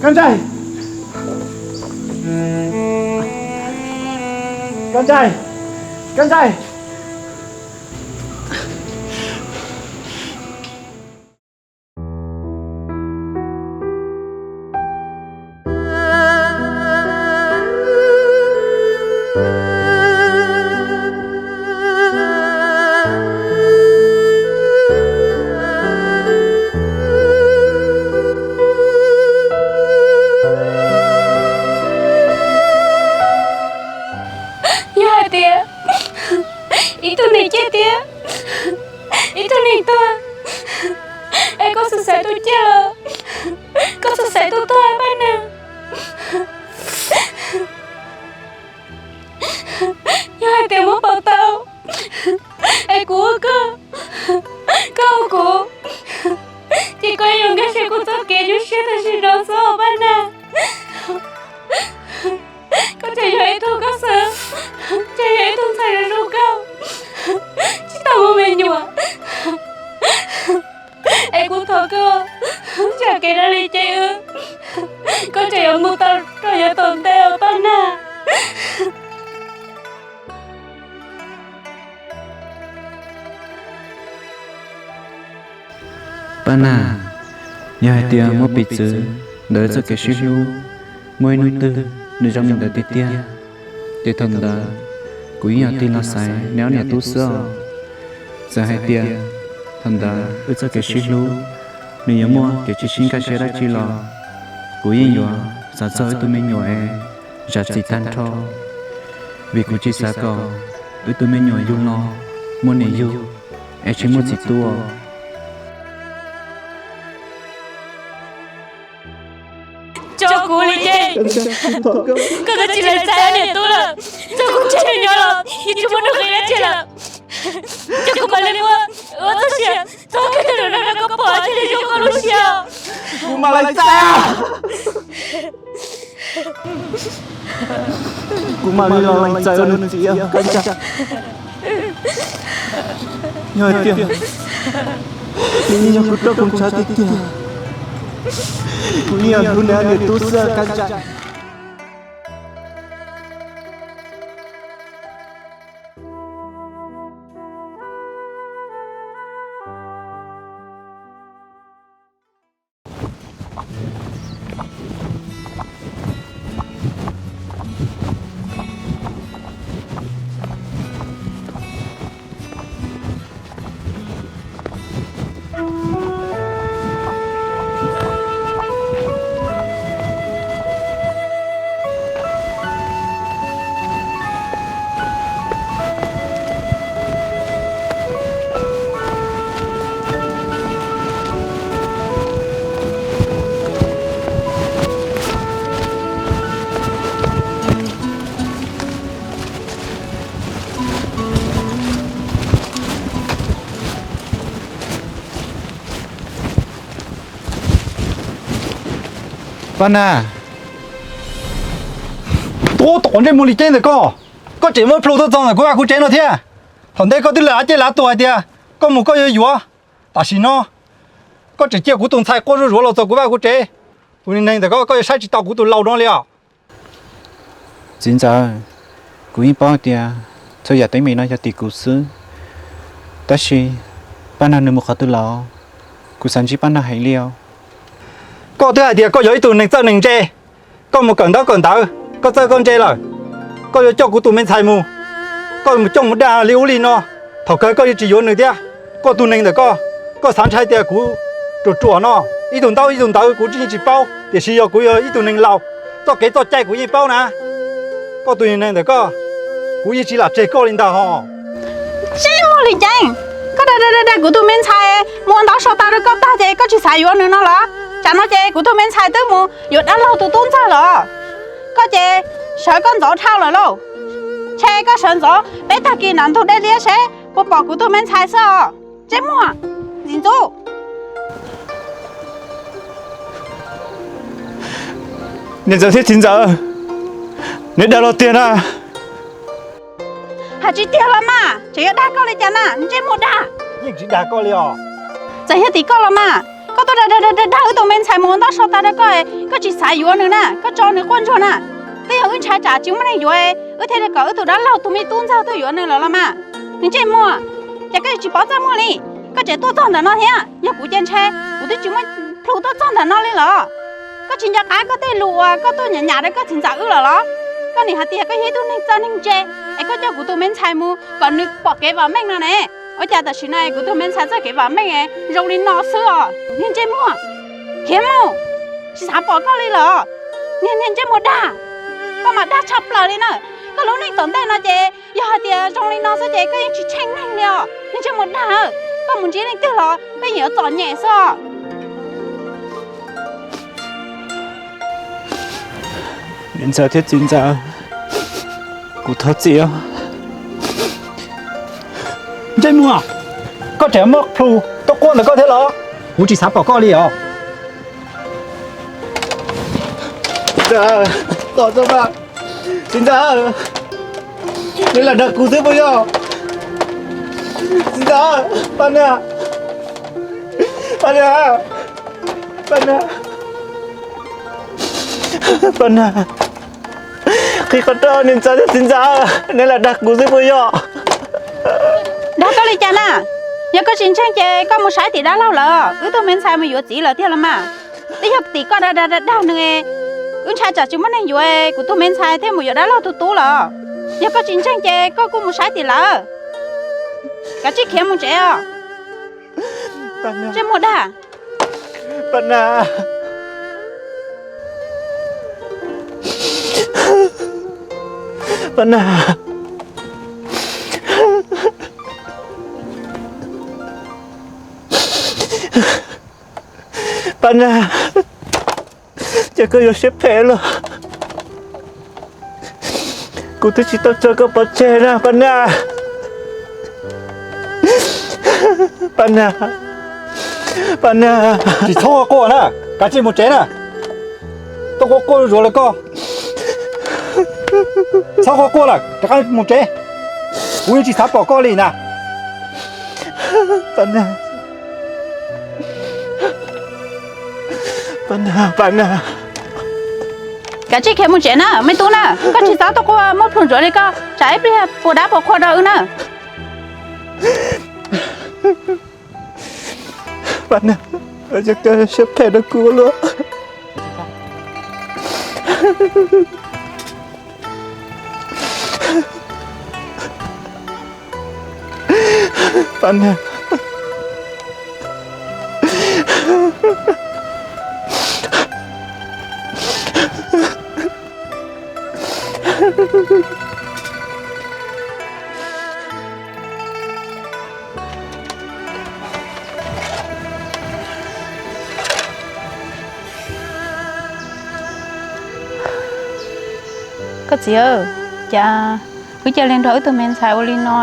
Kab Ntsais! Kab Ntsais! Kab Ntsais! Yog hais tias ib tug neeg ciaj tiag, ib tug neeg tuag, es koj txawm xaiv tus ciaj los koj txawm xaiv tus tuag, Paj Nag? Yog hais tias muab pauv tau es kuv ua koj, koj ua kuv, ces koj yuav nkag siab kuv txoj kev nyuaj siab tam sim no xwb, Paj Nag. Koj tseem yog ib tug koj xwb, tseem yog ib tug ntxhais zoo zoo nkauj, tsis tau muaj me nyuam. Es kuv thov koj, zam kev dab li ces wb, koj tseem yuav mus tau rau yav tom ntej os, Paj Nag. Paj Nag, yog hais tias muab piv txwv ntawm wb txoj kev sib hlub, muaj ib hnub twg nws zoo li ntawd tiag tiag, ces thaum ntawd kuv yeej yuav tig los xaiv neb ob niam tub xwb os. Txawm hais tias thaum ntawd wb txoj kev sib hlub nws yuav muaj kev tsis sib nkag siab dab tsi los, kuv yeej yuav xav txog wb tug me nyuam es zam txim tag nrho, vim kuv tsis xav kom wb tug me nyuam yug los muaj niam yug es tsis muaj txiv tub. Tso kuv, Lis Ceeb, koj twb tsis lam xaiv niam tub lawm, txog kuv tsev nyob los yeej tsis muaj nuj nqis dab tsi lawm. Ces kuv mam li muab ua txoj sia thov kiag tus nus no rau koj pom thiaj li zoo koj lub siab. Kuv mam li xaiv, kuv mam li los lees txais ua nws txiv, Kab Ntsais. Yog hais tias nws yeej yog kuv roj kuv ntshav tiag tiag, kuv yeej yuav hlub nws niam tub xwb, Kab Ntsais. Paj Nag, tuaj tom ntsej muag Lis Ceeb ntawm koj, koj tseem muab plhu tuaj txog ntawm kuv vaj kuv tsev no thiab. Thaum ntej koj twb lam cej lav tuag hais tias koj mus koj yuav yuav, tam sim no koj tseem cia kuv tus ntxhais quaj zuj zus los txog kuv vaj kuv tsev. Tus neeg ntawm koj, koj yuav saib tsis taus kuv tus laus no li os. Txiv ntxawm, kuv yeej paub tias txhua yam teeb meem no yog tim kuv xwb, tab sis Paj Nag nws mus qhov twg los, kuv xav ntsib Paj Nag heev li os. Koj twb hais tias koj yog ib tug neeg txawj neeg ntse, koj mus kawm ntaub kawm ntawv, koj txawj koj ntse lawm, koj yuav coj kuv tus me ntxhais mus, koj mus coj mus dag li ub li no, thaum kawg koj yuav tsis yuav nws thiab. Koj tus neeg ntawm koj, koj xav ntshai tias kuv ruam ruam no, ib tug ntaub ib tug ntawv kuv tsis yeej tsis paub, tiam sis yog kuv yog ib tug neeg laus, txoj kev txoj cai kuv yeej paub na. Koj tus neeg ntawm koj, kuv yeej tsis lam tseg koj li ntag hos. Tsis muaj li cas, koj dag dag dag kuv tus me ntxhais mus ua ntawv so tau rau koj tag ces koj tsis xav yuav nws no los? Tsam no ces kuv tus me ntxhais twb mus yuav dab laug tus tub ntxawg los, koj ces sawv koj ntxov dhau lawm lauj. Ntshe koj sawv ntxov peb tag kis nram ntug dej liab seb puas pom kuv tus me ntxhais xwb os. Tsis muaj, ntxim ntxub. Niam ntxawm thiab txiv ntxawm, neb dag los tiag na. Hais tsis tiag los mas, tseem yuav dag koj li cas na, ntsej muag dag. Yeej tsis dag koj li os. Txawm yog tim koj los mas, Koj tuaj dag dag dag dag wb tus me ntxhais mus ua ntaub so tag rau koj, koj tsis xav yuav nws na, koj tso nws quaj ntsuag na. Twb yog wb ntshai tsam tsis muaj neeg yuav, wb thiaj li kom wb tus dab laug tus me tub ntxawg tuaj yuav nws lawm los mas. Niag ntsej muag, ces koj yuav tsis pov txaj muag li. Koj tseem tuaj txog ntawm no thiab, yog kuv ces ntshai kuv twb tsis muaj plhu tuaj txog ntawm no li los. Koj tsis nco qab koj tej lus uas koj tuaj nyam nyam rau koj txiv ntxawm wb lawm los? Koj nim hais tias koj yog ib tug neeg txawj neeg ntse, es koj coj kuv tus me ntxhais mus kom nws pom kev vam meej no ne. Ua cas tam sim no kuv tus me ntxhais txoj kev vam meej zoo li no xwb os? Niag ntsej muag, khiav mus, tsis xav pom koj li lawm. Niag, niag ntsej muag dag, koj mas dag tshaj plaws li na. Koj lub neej tom ntej no ces yog hais tias zoo li no xwb ces koj yeej tsis tsheej neeg li os. Niag ntsej muag dag, koj mus ntsib leej twg los koj yeej yuav txom nyem xwb os. Niam ntxawm thiab txiv ntxawm, kuv thov txim os. Ntsej muag, koj tseem muaj plhu tuaj quaj ntawm koj thiab los? Kuv tsis xav pom koj li os. Txiv ntxawm, txiv ntxawm, neb lam dag kuv xwb puas yog? Txiv ntxawm, Paj Nag, Paj Nag, Paj Nag, Paj Nag, qhia qhov rau niam ntxawm thiab txiv ntxawm, neb lam dag kuv xwb puas yog? Dag koj li cas na? Yog koj tsis ntseeg ces koj mus saib tim dab laug lawm, wb tug me ntxhais mus yuav txiv lawm tiag los mas. Twb yog tim koj dag dag dag dag nws, wb ntshai tsam tsis muaj neeg yuav, kuv tug me ntxhais thiaj mus yuav dab laug tug tub lawm. Yog koj tsis ntseeg ces koj kuj mus saib tim lawm. Kav tsij khiav mus tsev os. Ntsej muag dag. Paj Nag, Paj Nag, Paj Nag, ces koj yuav siab phem los? Kuv twb tsis tau tso koj pov tseg na Paj Nag. Paj Nag, Paj Nag, tsis txhob quaj na, kav tsij mus tsev na. Tuaj quaj quaj zuav li koj, txhob quaj quaj lawm, rov qab mus tsev. Kuv yeej tsis xav pom koj li na. Paj Nag, Paj Nag, Paj Nag, kav tsij khiav mus tsev na me tub na, koj tsis txhob tuaj quaj muaj plhu ntsuav li koj, tsam ib pliag puas dab puas qhua rau wb na. Paj Nag, yog koj siab phem rau kuv luaj. Paj Nag, koj txiv, cas wb cia li nrog wb tug me ntxhais ua li no,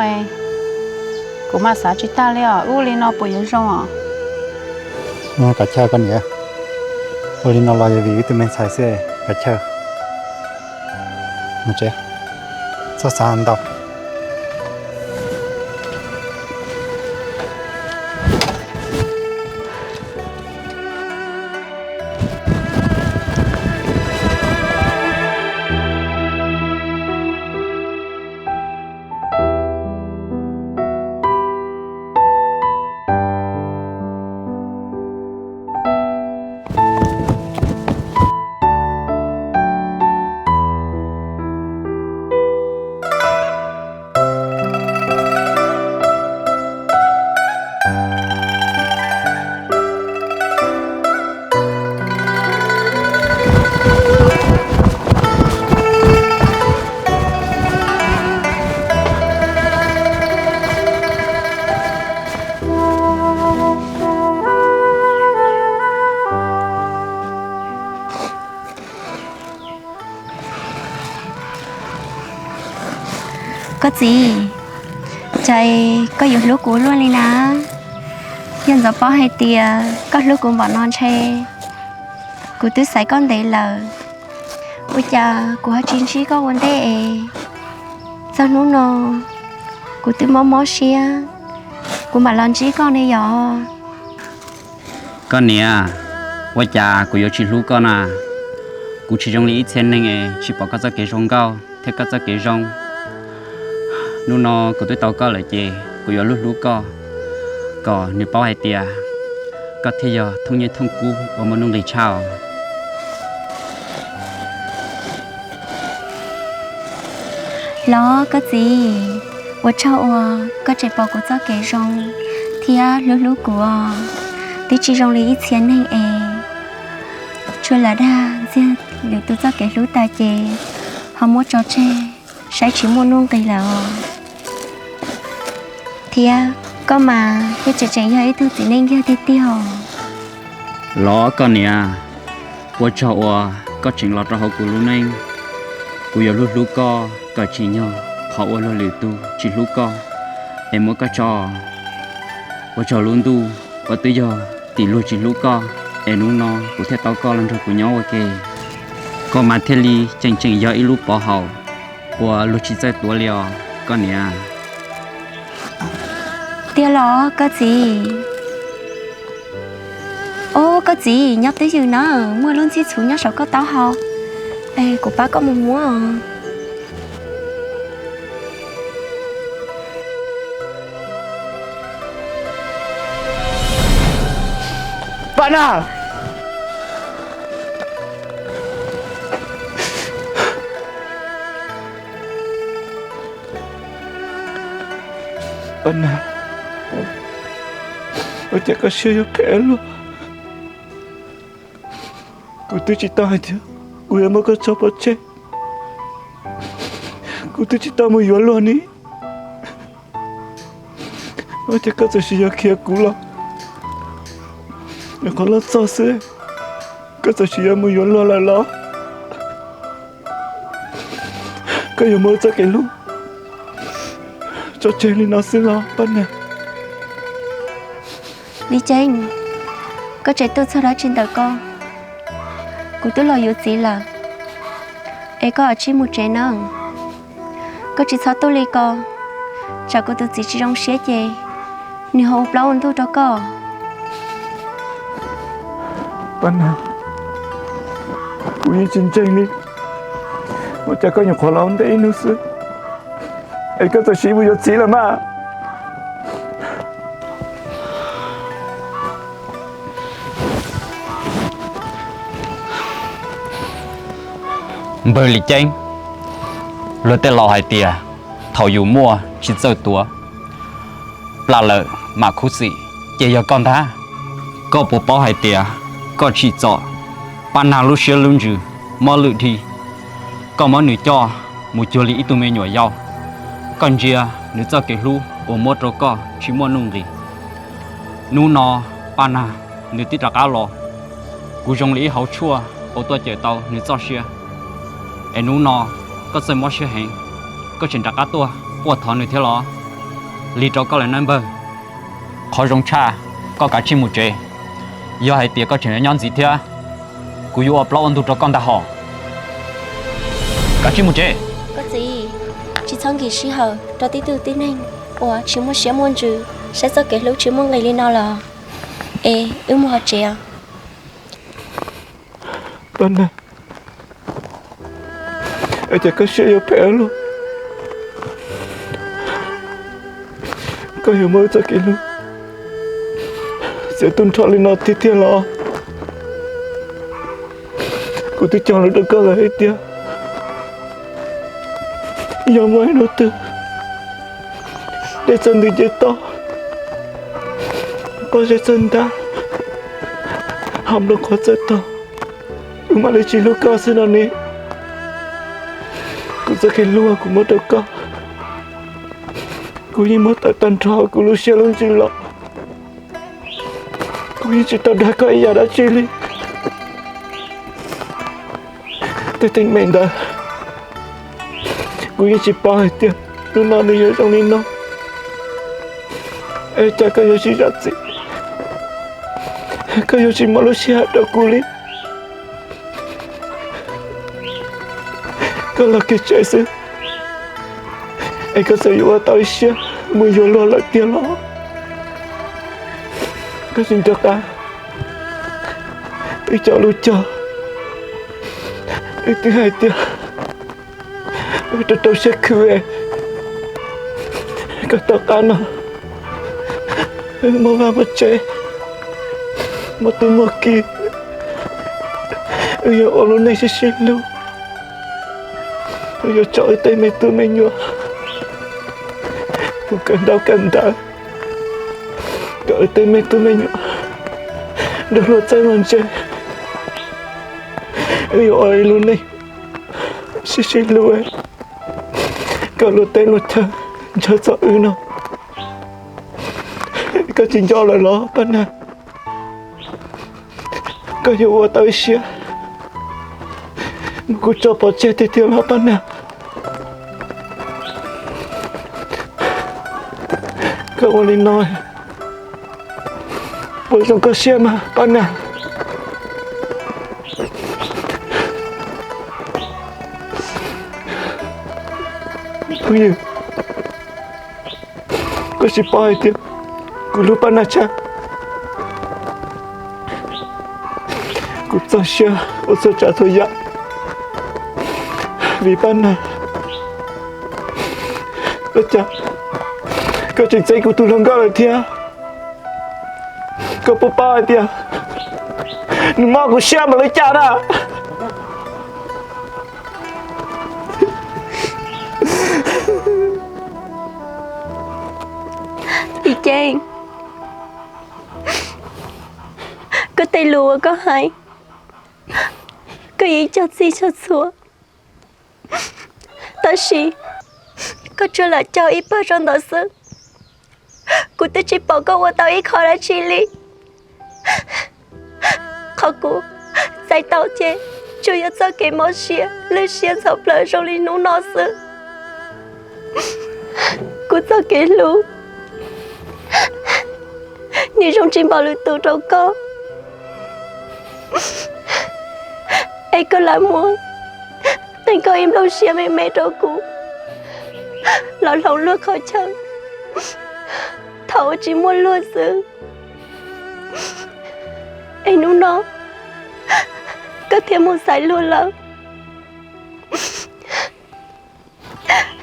kuv mas xav tsis tag li os, wb ua li no puas yuav zoo os? Kav Chaw koj niam, ua li no los yog vim wb tug me ntxhais xwb, Kav Chaw. Mus tsev, txhob xav ntau. Koj txiv, cas koj yuav hlub kuv luaj li na? Yog ntxov paub hais tias koj hlub kuv npaum no ntshe kuv twb xaiv koj ntev lawm. Ua cas kuv ho tsis ntsib koj ua ntej es txog hnub no kuv twb mob mob siab, kuv mam los ntsib koj ne yom. Koj niam, ua cas kuv yuav tsis hlub koj na? Kuv tsis zoo li ib txhia neeg es tsis pom koj txoj kev zoo nkauj thiab koj txoj kev zoo. Hnub no kuv twb tau koj lawm ces kuv yuav hlub hlub koj, kom nws paub hais tias koj thiaj yog thooj nyiaj thooj kub uas muaj nuj nqis tshaj os. Los koj txiv, ua tsaug uas koj tseem pom kuv txoj kev zoo thiab hlub hlub kuv os. Twb tsis zoo li ib txhia neeg es tsuas lam dag ntxiag lwm tus txoj kev hlub tas ces ho muab tso tseg, saib tsis muaj nuj nqis lawm os. Thiab koj mas thiaj tseem tseem yog ib tug txiv neej yawg tiag tiag os. Los koj niam, ua tsaug uas koj tseem los rau hauv kuv lub neej. Kuv yuav hlub hlub koj kom tsim nyog qhov uas luag lwm tus tsis hlub koj es muab koj tso. Ua tsaug lub ntuj uas twb yog tim luag tsis hlub koj es hnub no kuv thiaj tau koj los nrog kuv nyob ua ke. Koj mas thiaj li tseem tseem yog ib lub pov haum uas luag tsis txawj tuav li os koj niam. Tiag los koj txiv? Ob, koj txiv, nyob twj ywm na, muaj lub ntxhib txhuv nyob saum koj taub hau, es kuv pab koj mus muab. Paj Nag! Paj Nag, ua cas koj siab yuav phem luaj? Kuv twb tsis tau hais tias kuv yuav muab koj tso pov tseg. Kuv twb tsis tau mus yuav luag ni. Ua cas koj txawm sis yuav khiav kuv los? Nyuam qhuav los txog xwb, koj txawm sis yuav mus yuav luag lawm los? Koj yuav muab txoj kev hlub tso tseg li no xwb los Paj Nag? Li Ceeb, koj tseem tuaj txog dab tsi ntawm koj? Kuv twb los yuav txiv lawm, es koj cia li mus tsev nawb. Koj tsis txhob tuaj li ko, tsam kuv tus txiv tsis zoo siab ces nws ho ua plaub ua ntug rau koj. Paj Nag, kuv yeej tsis ntseeg li, ua cas koj nyuam qhuav los ntej ib hnub xwb es koj txawm sis mus yuav txiv lawm mas? Npawg Li Ceeb, luag tej laus hais tias thaum yus muaj tsis txawj tuav, plam lawm mam khuv xim, ces yog koj ntag. Koj puas paub hais tias koj tsim txom Paj Nag lub siab lub ntsws mob lwj dhi? Koj muab nws coj mus cuag li ib tug me nyuam yaus, koj ntsia nws txoj kev hlub uas muab rau koj tsis muaj nuj nqis. Hnub no Paj Nag nws twb rov qab los, kuv zoo li ib hauv tshuaj uas tuaj cawm tau nws txoj sia. Es hnub no koj txawj mob siab heev, koj tseem rov qab tuaj quaj thov nws thiab los? Lig rau koj lawm nawb npawg. Qhov zoo tshaj, koj kav tsij mus tsev. Yog hais tias koj tseem nyob ntxiv thiab, kuv yuav ua plaub ua ntug rau koj ntag hos. Kav tsij mus tsev. Koj txiv, tsis txhob nkim sij hawm rau tib tug tib neeg uas tsis muaj siab muaj ntsws, saib txoj kev hlub tsis muaj nqis li no lawm. Es wb mus hauv tsev os. Paj Nag, ua cas koj siab yuav phem luaj? Koj yuav muab txoj kev hlub txiav tu nrho li no tiag tiag los? Kuv twb cog lus rau koj lawm hais tias yog muaj ib hnub twg dej txawj ntws nce toj, pob zeb txawj ntab, hauv nplooj qhov txawj tog, kuv mam li tsis hlub koj xwb no ne. Kuv txoj kev hlub kuv muab rau koj, kuv yeej muab tawm tag nrho kuv lub siab lub ntsws los. Kuv yeej tsis tau dag koj ib yam dab tsi li. Tej teeb meem ntawd kuv yeej tsis paub hais tias hnub no nws yuav zoo li no. Es cas koj yuav tsis zam txim, koj yuav tsis muaj lub sij hawm rau kuv li? Koj los kiag tsev xwb, es koj txawm yuav ua tau ib siab mus yuav luag lawm tiag los? Koj tsis nco qab Wb cov lus cog, wb twb hais tias wb rau rau siab khwv, kom tom qab no wb muaj vaj muaj tsev, muaj tub muaj ki, wb yuav ua lub neej sib sib hlub, wb yuav tso wb tej me tub me nyuam mus kawm ntaub kawm ntawv, kom wb tej me tub me nyuam nrog luag txawj luag ntse. Wb yuav ua ib lub neej sib sib hlub, kom luag teb luag chaw ntshaw txog wb no. Koj tsis nco lawm los Paj Nag? Koj yuav ua tau ib siab muab kuv tso pov tseg tiag tiag los Paj Nag? Koj ua li no puas zoo koj siab mas Paj Nag? Phooj ywg, koj tsis paub hais tias kuv hlub Paj Nag tshaj. Kuv txaus siab ua txhua tsav txhua yam vim Paj Nag. Ua cas koj tseem txeeb kuv tus hluas nkauj lawm thiab? Koj puas paub hais tias nws mob kuv siab npaum li cas na? Lis Ceeb, koj tej lus uas koj hais, koj yeej cog txij cog txhua, tab sis koj tsuas lam cog ib pawg rau ntawd xwb. Kuv twb tsis pom koj ua tau ib qho dab tsi li. Qhov kuv txais tau ces tsuas yog txoj kev mob siab lwj siab ntxhov plaws zoo li hnub no xwb. Kuv txoj kev hlub nws zoo tsis npaum lwm tus rau koj, es koj lam muab qee koj ib nplooj siab me me rau kuv los hloov luag qhov chaw thaum uas tsis muaj luag xwb. Es hnub no koj thiaj mus xaiv luag lawm,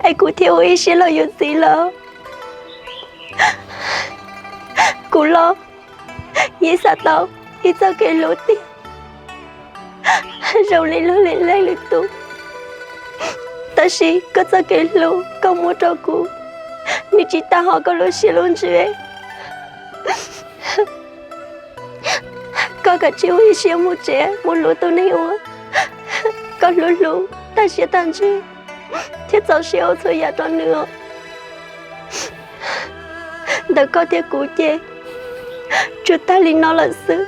es kuv thiaj ua ib siab los yuav txiv lawm. Kuv los yeej xav tau ib txoj kev hlub tiag zoo li luag li leej lwm tus, tab sis koj txoj kev hlub koj muab rau kuv, nws tsis tag hom koj lub siab lub ntsws. Koj kav tsij ua ib siab mus tsev mus hlub tus neeg uas koj hlub hlub tag siab tag ntsws thiab txaus siab ua txhua yam rau nws os. Ntawm koj thiab kuv ces tsuas tag li no lawm xwb.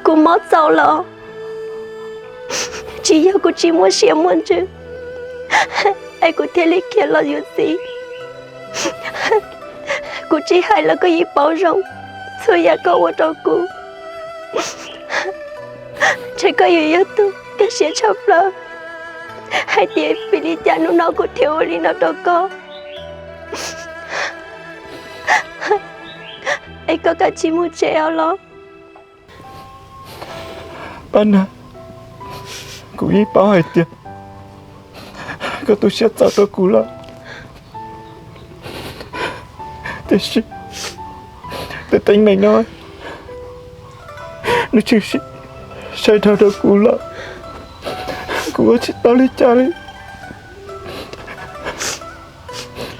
Kuv mob txaus los tsis yog kuv tsis muaj siab muaj ntsws es kuv thiaj li khiav los yuav txiv. Kuv tsis hais los koj yeej paub zoo txhua yam koj ua rau kuv. Ntshe koj yuav yog tus kaj siab tshaj plaws hais tias vim li cas hnub no kuv thiaj ua li no rau koj. Es koj kav tsij mus tsev os los. Paj Nag, kuv yeej paub hais tias koj tu siab txaus rau kuv lawm, tiam sis tus teeb meem no nws tshwm sim sai dhau rau kuv lawm. Kuv ua tsis tau li cas li.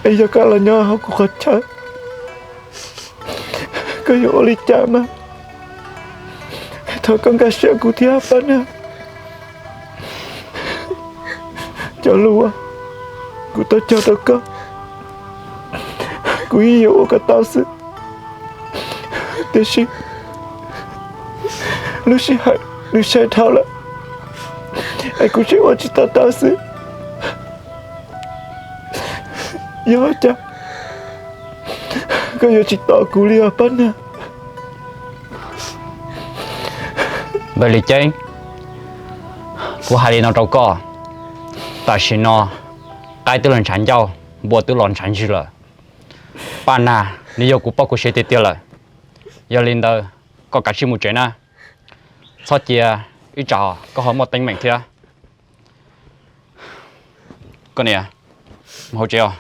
Es yog koj los nyob hauv kuv qhov chaw, koj yuav ua li cas mas thov koj nkag siab kuv thiab Paj Nag. Cov lus uas kuv tau cog rau koj, kuv yeej yuav ua kom tau xwb, tiam sis lub sij hawm nws sai dhau lawm, es kuv tseem ua tsis tau tau xwb. Yog cas koj yuav tsis tos kuv li os Paj Nag? Npawg Lis Ceeb, kuv hais li no rau koj, tam sim no qaib twb los ntshav ncauj, npua twb los ntshav ntswg lawm. Paj Nag nws yog kuv poj kuv sev tiag tiag lawm. Yog li ntawd koj kav tsij mus tsev na. Txhob cia, ib tsam koj ho muaj teeb meem thiab. Koj niam, mus hauv tsev os.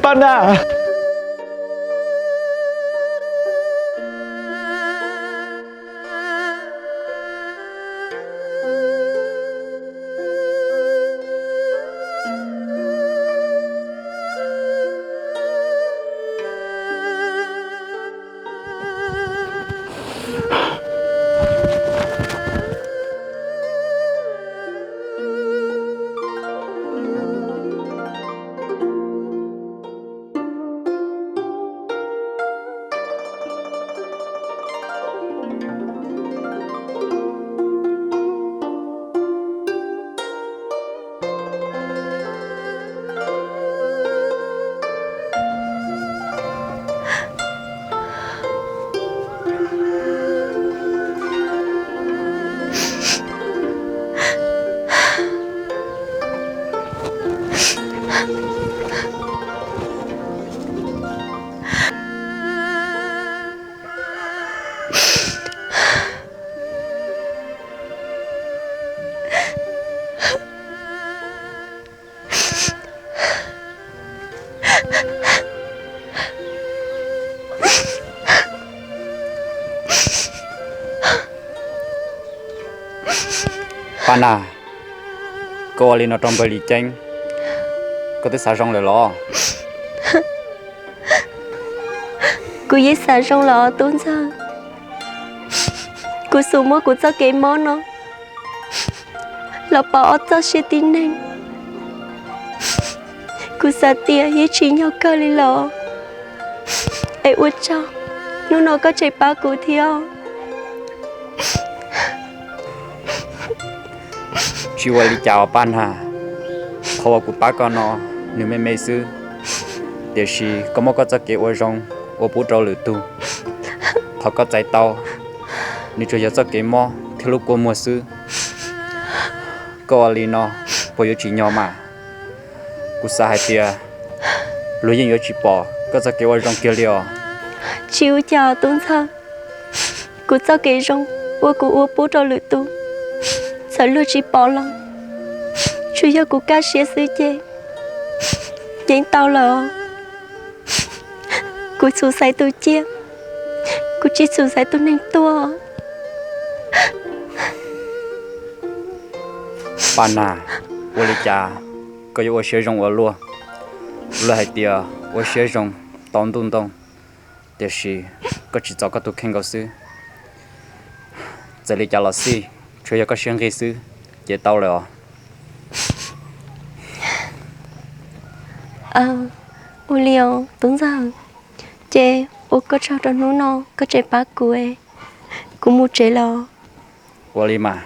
Paj Nag! Paj Nag, koj ua li no rau npawg Lis Ceeb, koj twb xav zoo lawm los? Kuv yeej xav zoo los tub ntxawg. Kuv xub muab kuv txoj kev mob no los pauv ob txoj sia tib neeg. Kuv xav tias yeej tsim nyog kawg li los, es ua tsaug hnub no koj tseem pab kuv thiab. Tsis ua li cas os Paj Nag, qhov uas kuv pab koj no nws me me xwb, tiam sis koj muab koj txoj kev ua zoo ua pub rau lwm tus. Qhov koj txais tau, nws tsuas yog txoj kev mob thiab lub kua muag xwb. Koj ua li no puas yuav tsim nyog mas? Kuv xav hais tias luag yeej yuav tsis pom koj txoj kev ua zoo kiag li os. Tsis ua cas tub ntxawg, kuv txoj kev zoo uas kuv ua pub rau lwm tus, txawm luag tsis pom los tsuas yog kuv kaj siab xwb ces yeej tau lawm. Kuv txhob xaiv tus ciaj, kuv tsis txhob xaiv tus neeg tuag. Paj Nag, ua li cas koj yuav ua siab zoo ua luaj? Luag hais tias ua siab zoo tau ntuj ntoo, tiam sis koj tsis txaus koj tus kheej nkaus xwb. Txawm li cas los xij, tsuas yog koj siab nqig xwb ces tau lawm os. Ua li os tub ntxawg, ces ua koj tsaug rau hnub no koj tseem pab kuv, kuv mus tsev los. Ua li mas.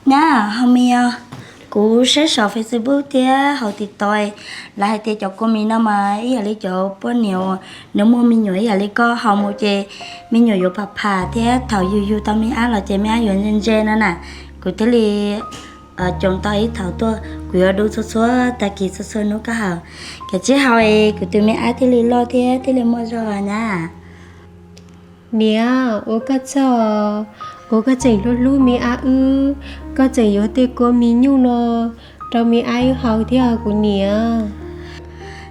Nyab, ho me os, kuv saib saum Facebook thiab hauv TikTok, lawv hais tias cov kua mis no mas ib yam li cov poj niam uas nws muaj me nyuam ib yam li koj haus mus ces me nyuam yuav pham pham thiab thaum yug yug tau me ab los ces me ab yuav ntse ntse no na. Kuv thiaj li coom tau ib thaum tuaj, kuv yuav dub txhua txhua tag kis txhua txhua hnub koj haus. Kav tsij haus es kuv tus me ab thiaj li loj thiab thiaj li muaj zog nyab. Niam, ua koj txog, ua koj tseem hlub hlub me ab wb, koj tseem yuav tej kua mis nyuj no rau me ab wb haus thiab os kuv niam.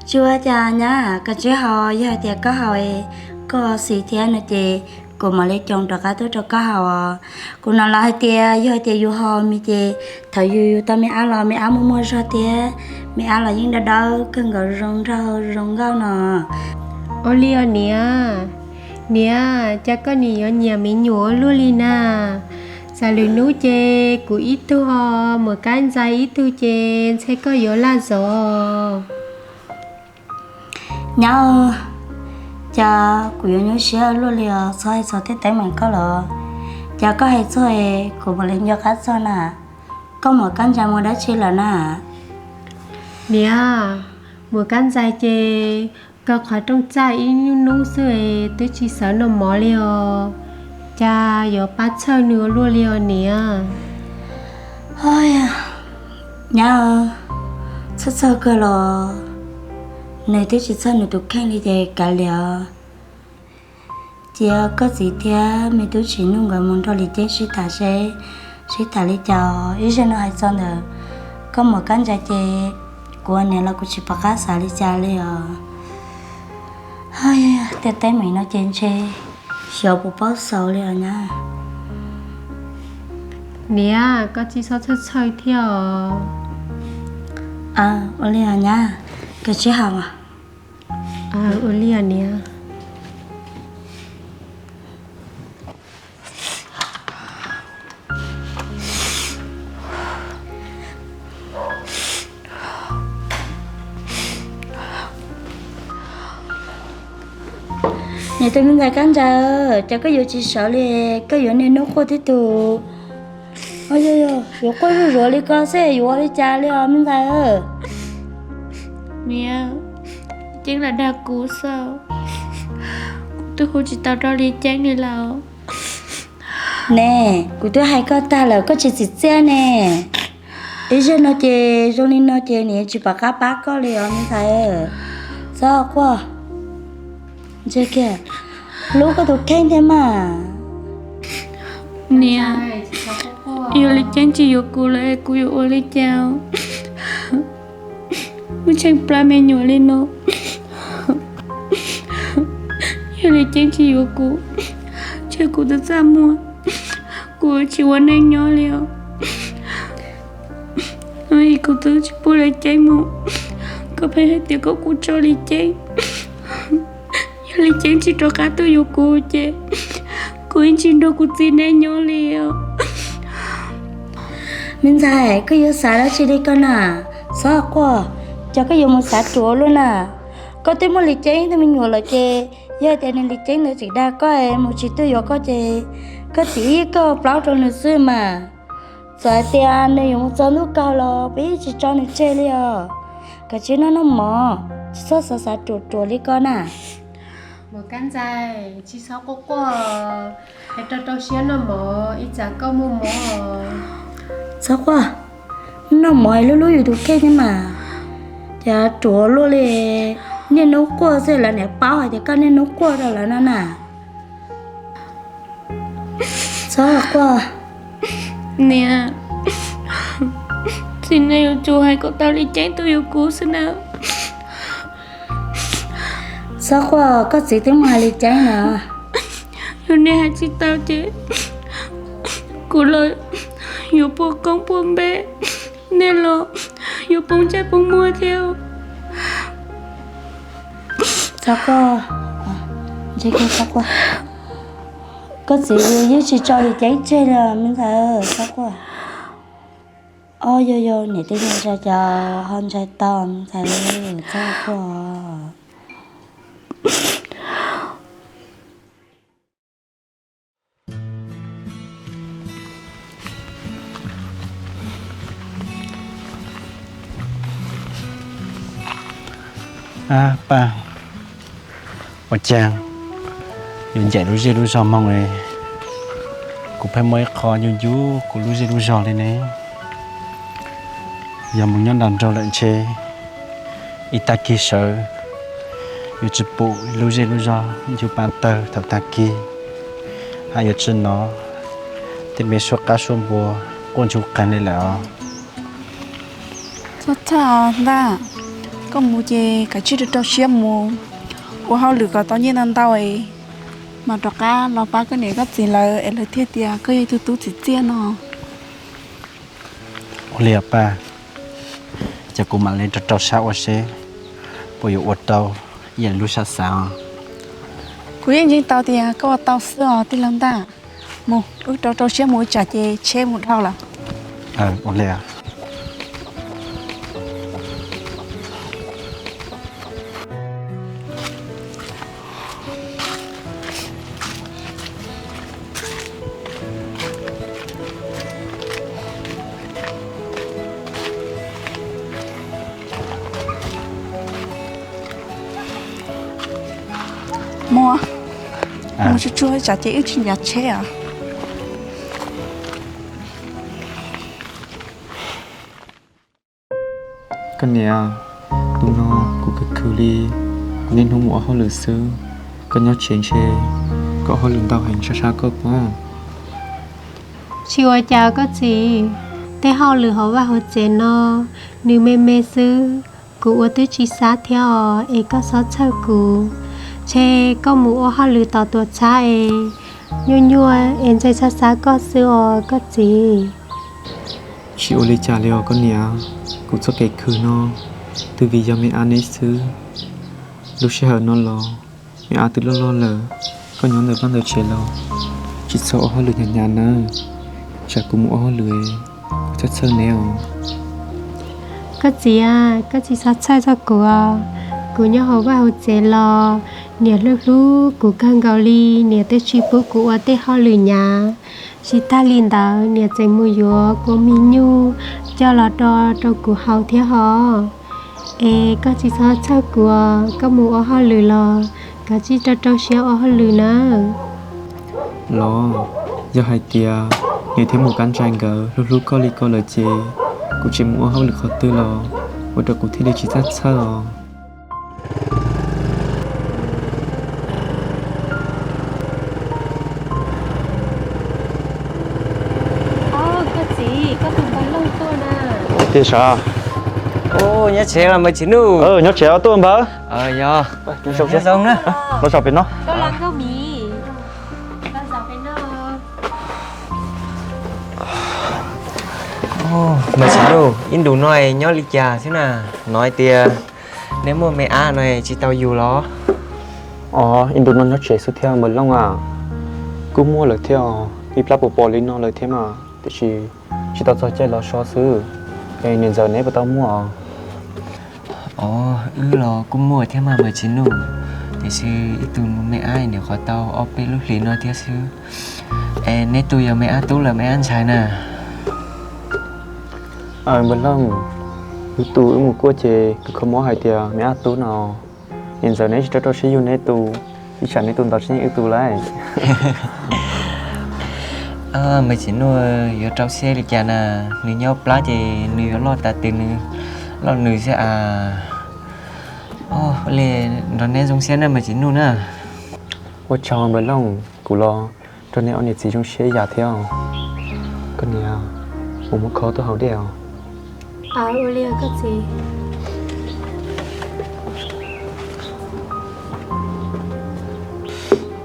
Tsis ua cas nyab, koj tsis haus, yog hais tias koj haus, koj xis thiab no ces kuv mam li coom rov qab tuaj rau koj haus os. Kuv hnov lawv hais tias yog hais tias yus haus mis ces thaum yus yug tau me ab los me ab muaj muaj zog thiab me ab los yeej dawb dawb kawg nkaus zoo nraug zoo nkauj no. Ua li os niam. Niam, cas koj nim yuav nyiam me nyuam ua luaj li na? Txawm lwm hnub ces kuv ib tug ho, Muam Kab Ntxais ib tug ces ntshai koj yuav laj zov. Nyab, cas kuv yuav nyuaj siab luaj li os, txhob hais txog tej teeb meem koj los. Cas koj hais txog kuv mam li nco qab txog na. Koj Muam Kab Ntxais mus dab tsi lawm na? Niam, Muam Kab Ntxais ces kaw qhov rooj txaj ib nyuag hnub xwb es twb tsis sawv noj mov li os. Cas yuav pab txhawj nws ua luaj li os niam. Nyab, txhawj txhawj kawg los nws twb tsis txhawj nws tus kheej li ces kav liam. Cia koj txiv thiab me tub Tsim Nuj nkawd mus nrog Lis Ceeb sib tham seb sib tham li cas. Ib zaug no hais txog ntawm koj Muam Kab Ntxais ces kuv ua niam los kuv tsis pom qab xav li cas li os. Tej teeb meem no ces ntshe xyov puas paub xaus li os nyab. Niam, koj tsis txhob txhawj txhawj thiab os. Ua li os nyab, koj tsis haus. Ua li os niam. Niam tus me ntxhais Kab Ntxais, cas koj yuav tsis sawv li, koj yuav niaj hnub quaj tib tug. Yuav quaj zuj zus li ko xwb yuav ua li cas li os me ntxhais? Niam, Lis Ceeb lam dag kuv xwb, kuv twb hu tsis tau rau Lis Ceeb li lawm. Ne, kuv twb hais koj tag lawm koj tsis txim txiaj ne. Ib zaug no ces zoo li no ces niam tsis pom qab pab koj li os me ntxhais. Txhob quaj, ntsia kiag, hlub koj tus kheej thiab mas. Niam, yog Lis Ceeb tsis yuav kuv lawm kuv yuav ua li cas? Muaj tsheej plab me nyuam li no, yog Lis Ceeb tsis yuav kuv, ntshe kuv twb txaj muag, kuv tsis ua neej nyob li os. Kuv twb tsis pub Lis Ceeb mus, koj pheej hais tias koj kuv tso Lis Ceeb. Yog Lis Ceeb tsis rov qab tuaj yuav kuv ces kuv yeej tsis nrog kuv txiv neej nyob li os. Me ntxhais, koj yuav xav dab tsi li koj na? Txhob quaj, ces koj yuav mus xav ruam luaj na. Koj twb muaj Lis Ceeb tug me nyuam lawm ces yog tias nws Lis Ceeb ntawd tseem dag koj mus tsis tuaj yuav koj ces koj txiv ib kauj plaub rau nws xwb mas. Txawm hais tias nws yuav mus txog ntuj kaug los peb tsis tso nws tseg li os. Koj tsis noj noj mov, tsis txhob xav xav ruam ruam li koj na. Muam Kab Ntxais, tsis txhob quaj quaj, hais rau rau siab noj mov ib tsam koj muaj mov. Txhob quaj, noj mov lub hlub yus tus kheej thiab mas. Ces ruam luaj li, niaj hnub quaj xwb lawv niam paub hais tias koj niaj hnub quaj rau lawv no na. Txhob quaj. Niam, txiv neej yuav tsum hais kom tau Lis Ceeb tuaj yuav kuv xwb na. Txhob quaj, koj txiv twb mus hais Lis Ceeb na. Yog nej hais tsis tau ces kuv los yuav puas koob puas npe, nej los yuav poob ntsej poob muag thiab. Txhob quaj, txhob quaj. Koj txiv yeej tsis tso Lis Ceeb tseg li me ntxhais, txhob quaj. Ob, yog yog niam tij neej tsa cas ho ntshai tau me ntxhais, txhob quaj. Ab Paj, ua cas yuav ncaim lub zej lub zog moog li, kuv pheej muaj ib qho ncu ncu kuv lub zej lub zog li ne. Yog mus nyob nram nraug lawm ntshe ib tag kis sawv yuav tsi pum lub zej lub zog ncu pa tawg thaum tag kis, hab yuav tsi nov tej me suab qab suab npua quaj ntsuj qeeg li lawm os. Txhob txhawj os ntag, koj mus ces kav tsij rau rau siab mus ua hauj lwm kom tau nyiaj ntau ntau es mam rov qab los pab koj niam koj txiv lawv es lawv thiaj tias koj yog ib tug tub txiv txiaj no. Ua li os Paj, ces kuv mam li rau rau siab ua seb puas yuav ua tau ib yam lub sab xav os. Kuv yeej ntseeg tau tias koj ua tau xwb os tij laug ntag. Mus, wb rau rau siab mus ua tsam ces tsheb mus dhau lawm. Ua li. Mus, mus tsuag tsuag tsam ces wb tsis ncav tsheb os. Koj niam, hnub no kuv khwv khwv li, kuv niaj hnub mus ua hauj lwm xwb. Koj nyob tsev ntshe koj ua hauj lwm ntau heev sab sab koj pob. Tsis ua cas koj txiv, tej hauj lwm hauv vaj hauv tsev no nws me me xwb, kuv ua twb tsis xav thiab os, es koj txhob txhawj kuv. Ntshe koj mus ua hauj lwm tom tuam txhab es nyuaj nyuaj es ntshai xav xav koj xwb os koj txiv. Tsis ua li cas li os koj niam, kuv txoj kev khwv no twb vim yog me ab neb xwb. Lub sij hawm no los me ab twb loj loj lawm, koj nyob ntawm vaj ntawm tsev los tsis txhob ua hauj lwm hnyav hnyav nawb, tsam kuv mus ua hauj lwm kuv txhawj txhawj neb os. Koj txiv, koj tsis txhob txhawj txog kuv os. Kuv nyob hauv vaj hauv tsev los niam hlub hlub kuv kawg nkaus li, niam twb tsis pub kuv ua tej hauj lwm hnyav. Tsis tag li ntawd niam tseem mus yuav kua mis nyuj coj los do rau kuv haus thiab hos. Es koj tsis txhob txhawj kuv os, koj mus ua hauj lwm los kav tsij rau rau siab ua hauj lwm nawb. Los, yog hais tias niam thiab mus kab ntsais nkawd hlub hlub koj li ko lawm ces kuv tseem mus ua hauj lwm qhov twg los ua rau kuv thiaj li tsis txhob txhawj os. Koj txiv, koj tus npawg Looj tuaj na. Tiag sav? Nyob tsev los npawg Tsim Nuj? Nyob tsev tuaj npawg. Yog. Los zaum pem no. Npawg Tsim Nuj, ib ntus no nyob li cas xwb na? Hnov hais tias neb muaj me ab no tsis tau yug los? Os, ib ntus no nyob tsev xwb thiab npawg Looj a. Kuj muaj lawm thiab os, ib plab puas pom li no lawm thiab mas, tiam sis tsis tau txog caij los so xwb. Es niam ntxawm neb puas tau muaj os? Os, wb los kuj muaj thiab mas npawg Tsim Nuj, tiam sis ib tug me ab nyuam qhuav tau ob peb lub hlis no thiab xwb. Es neb tug yog me ab tub los me ab ntxhais na? Npawg Looj, wb tug wb mus kuaj ces kuv kho mob hais tias me ab tub no. Niam ntxawm neb tsis rau rau siab yug neb tug, ib tsam neb tug ntawd tsis yeej wb tug lauj. Npawg Tsim Nuj, yuav rau siab li cas na, nws nyob plab ces nws yuav loj tas twg nws loj nws xwb as. Ua li, nrog neb zoo siab na npawg Tsim Nuj na. Ua tsaug npawg Looj, kuv los nrog neb ob niam txiv zoo siab ib yam thiab. Koj niam, mus muab khob tuaj haus dej os.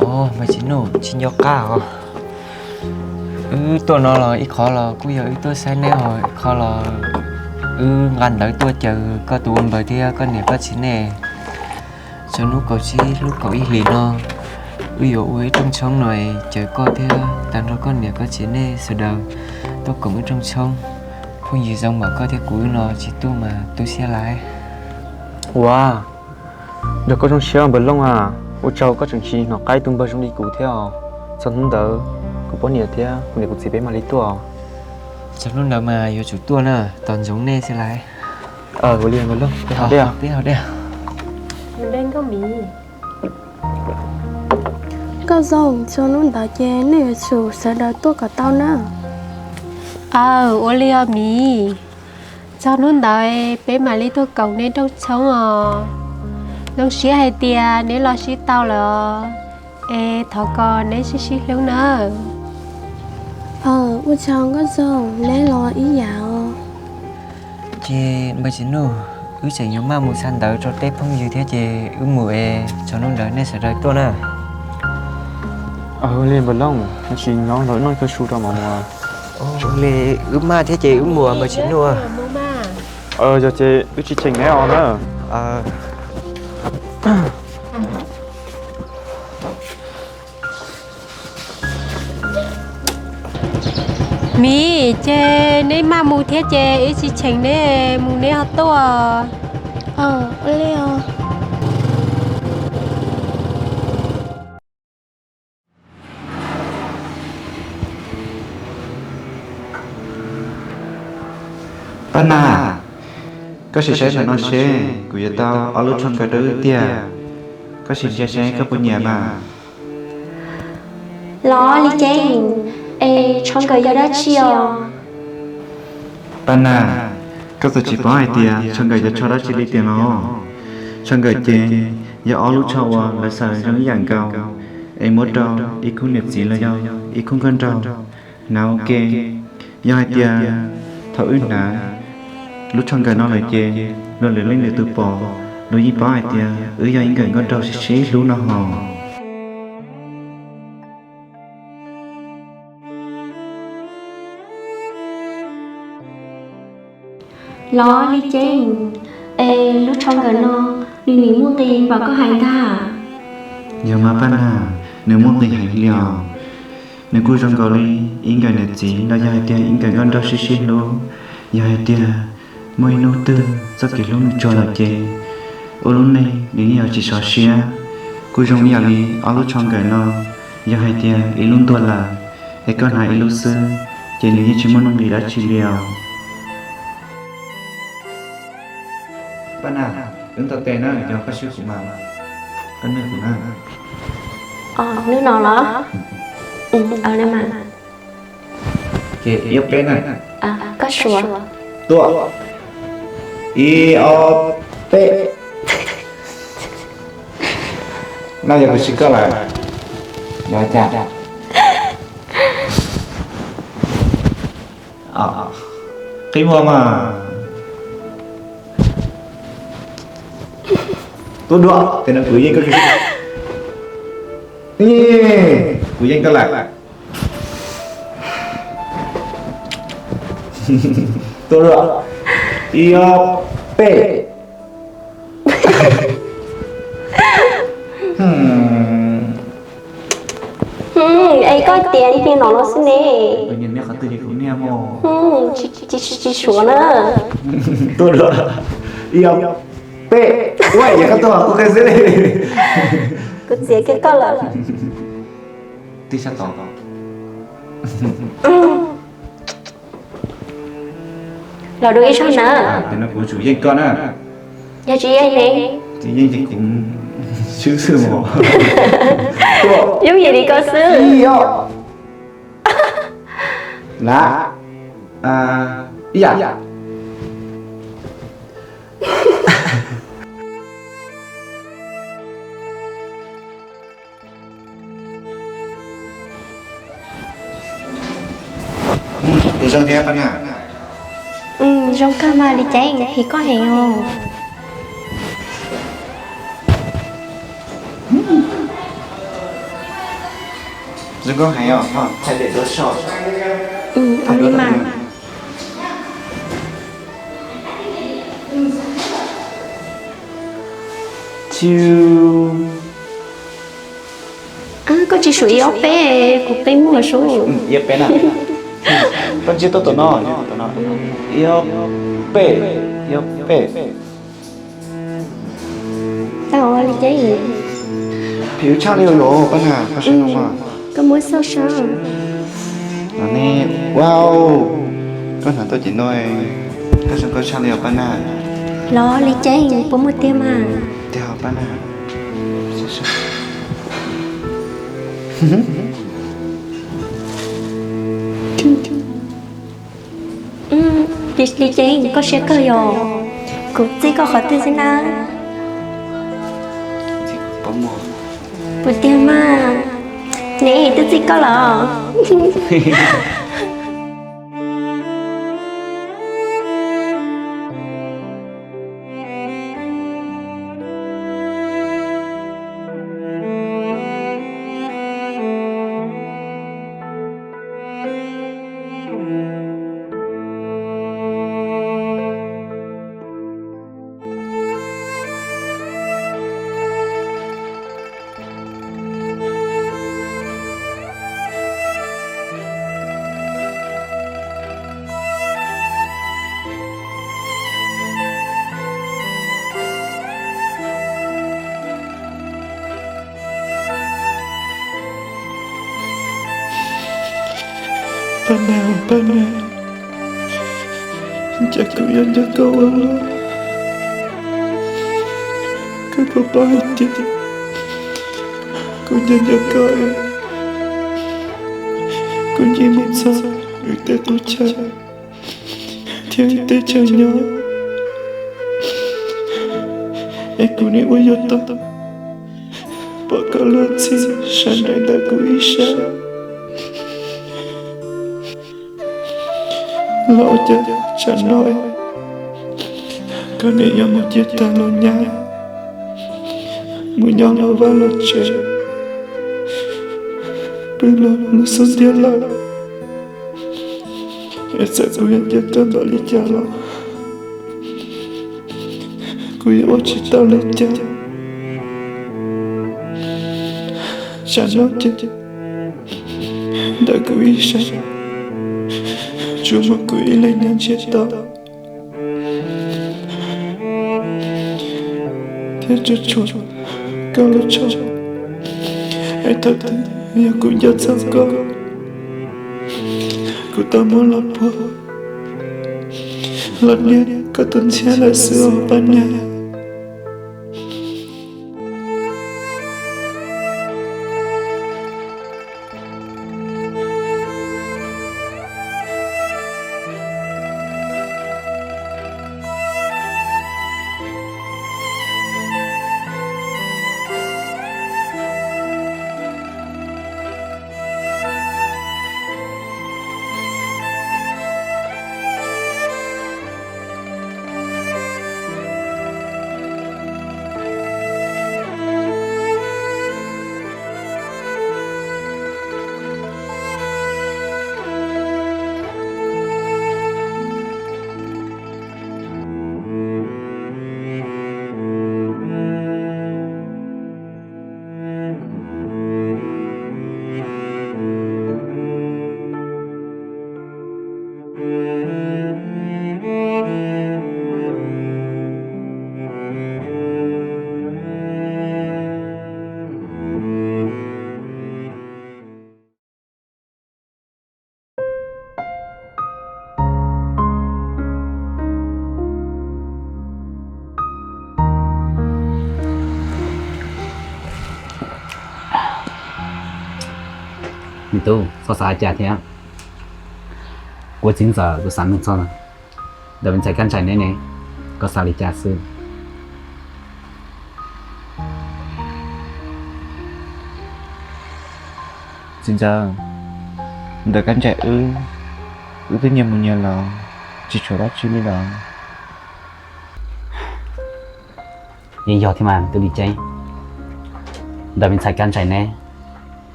Os, npawg Tsim Nuj, tsis nco qab os. Wb tuaj no los ib qho los kuj yog wb tuaj saib neb os, ib qho los wb nqa ntawv tuaj caw koj tus ua npawg thiab koj niam koj txiv nej. Txog hnub kaum tsib lub kaum ib hlis no, wb yuav ua ib rooj tshoob no caw koj thiab tag nrho koj niam koj txiv nej sawv daws tuaj koom ib rooj tshoob. Phooj ywg zoo npaum koj thiab kuv wb no tsis tuaj mas tu siab lawm. Ua, nrog koj zoo siab npawg Looj a, ua tsaug koj tseem tsis hnov qab ib tug npawg zoo li kuv thiab os. Txog hnub ntawd kuv poj niam thiab kuv niam kuv txiv peb mam li tuaj. Txog hnub ntawd mas yuav tsum tuaj na, tos ntsoov nej xwb lawm. Ua li npawg Looj, peb haus dej. Nkauj Miv, Nkauj Zoo, txog hnub ntawd ces nej yuav tsum sawv daws tuaj kom tau na. Aw, ua li os Miv. Txog hnub ntawd peb mam li tuaj koom neb rooj tshoob os. Zoo siab hais tias neb los sib tau lawm, es thov kom neb sib sib hlub nawb. Aw, ua tsaug Nkauj Zoo, neb los ib yam os. Ces npawg Txiv Nuj, wb tseem yuav maj mus xa ntawv rau tej phooj ywg thiab ces wb mus es txog hnub ntawd nej sawv daws tuaj na. Li npawg Looj, sim nyob los noj koj su rau mam mus. Li wb maj thiab ces wb mus npawg Txiv Nuj. Yog ces wb tsis cheem neb os na. Miv, ces neb maj mus thiab ces wb tsis cheem neb, mus neb ho tuaj. Ua li os. Paj Nag, koj sim saib ntawm no seb kuv yuav tau ob lub tshuaj nkawm rau wb tiag. Koj sim ntsia seb koj puas nyiam mas. Los Li Ceeb, es tshuaj nkawm yog dab tsi os? Paj Nag, koj txawm tsis paub hais tias tshuaj nkawm yog tshuaj dab tsi li tiag los? Tshuaj nkawm ces yog ob lub tshuaj uas lawv xaws zoo ib yam nkaus, es muab rau ib khub niam txiv los yog ib khub nkauj nraug hnav ua ke. Yog hais tias thaum wb hnav lub tshuaj nkawm no lawm ces luag lwm leej lwm tus pom, luag yeej paub hais tias wb yog ib nkawm nkauj nraug sib sib hlub no hos. Los Li Ceeb, es lub tshuaj nkawm no nws nim muaj nqis npaum koj hais ntag? Yog mas Paj Nag, nws muaj nqis heev li os. Nws kuj zoo nkaus li ib nkawm niam txiv los yog hais tias ib nkawm nkauj nraug sib sib hlub. Yog hais tias muaj ib hnub twg txoj kev hlub nws tsuag lawm ces ua lub neej nws yeej yuav tsis sov siab. Kuj zoo ib yam li ob lub tshuaj nkawm no, yog hais tias ib lub ntuag lawm, es koj hnav ib lub xwb, ces nws yeej tsis muaj nuj nqis dab tsi li os. Paj Nag, wb ntaus tes na, yog koj swb kuv mas, koj nwj kuv na. Nwj no los? Ces ib ob peb na. Koj suav. Tuaj. Ib ob peb. No yog kuv swb koj lawm. Yog cas? Qhib muag mas. Tuaj dua, tes no kuv yeej koj, kuv yeej koj lawm. Tuaj dua, ib ob peb. Es koj tias niag no no xwb ne. Tsis suav na. Tuaj dua, ib ob peb. Ua yog koj tuaj kuv qhia xwb li. Kuv txiav kiag koj lawm. Tib sab tod. Los dua ib zaug na. Tes no kuv tsum yeej koj na. Yog tsis yeej ne? Tsis yeej ces kuv swb xwb os. Yooj yim li koj xwb. Ib yam. Zoo thiab Paj Nag. Zoo kawg mas Li Ceeb, phim koj heev os. Zoo koj heev os, thaij pem duab so. Li mas. Koj tsis suav ib ob peb, kuv qhib muag sub. Ib ob peb na. Koj ntsib tuaj tom no, ib ob peb, ib ob peb. Tau Li Ceeb. Phim wb tshaj li os Paj Nag, koj saib no mas. Koj muab xauj saib. Wow, koj hnav tuaj ces no, koj zoo nkauj tshaj li os Paj Nag. Los Li Ceeb, puas muaj tiag mas? Tiag os Paj Nag. Lis Ceeb, koj siab kawg yom? Kuv txib koj qhov twg xwb na? Puas tiag mas, neb twb txib koj los? Paj Nas, Paj Nas, cas kuv yuav nco koj ua luaj. Koj puas paub hais tias kuv nco nco koj, kuv nyiam mus txog wb tej qub chaw thiab wb tej chaw nyob, es kuv nim ua yuav tau pom koj luag txhij sawv daws ntawm kuv ib sab. Los ua cas tsam no koj nim yuav mus cia tag los nyab, mus nyob los vaj los tsev, pw los lub xub ntiag lawm. Es txawm kuv yuav nco koj npaum li cas los kuv yuav ua tsis tau li cas. Tsam no ces ntawm kuv ib sab tsuas muaj kuv ib leeg nyob ntsiag to thiab tsuas tshuav koj lub tsho. Es thaum twg yog kuv nco txog koj, kuv tau muab los puag los nias koj tus ntxhiab lawm xwb os Paj Nas. Me tub, txhob xav li cas thiab. Kuv txiv ntxawm, kuv xav nug txog ntawm me ntxhais Kab Ntsais neb ne, koj xav li cas xwb? Txiv ntxawm, ntawm Kab Ntsais wb, wb twb nyias mus nyias los, tsis tshuav dab tsi li los. Yeej yog thiab mas Tub Lis Ceeb, ntawm me ntxhais Kab Ntsais neb,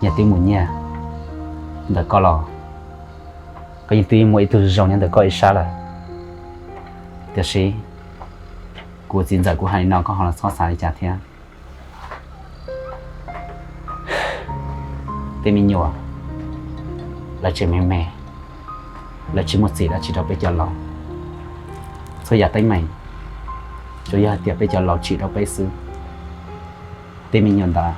nyias twb mus nyias, ntawm koj los koj yeej twb muaj ib tug zoo nyob ntawm koj ib sab lawm. Tiam sis kuv txiv ntxawm kuv hais li no koj ho los txhob xav li cas thiab. Tej me nyuam lawv tseem me me, lawv tsis muaj txim dab tsi rau peb cov laus. Txhua yam teeb meem tsuas yog hais tias peb cov laus tsim rau peb xwb. Tej me nyuam ntawd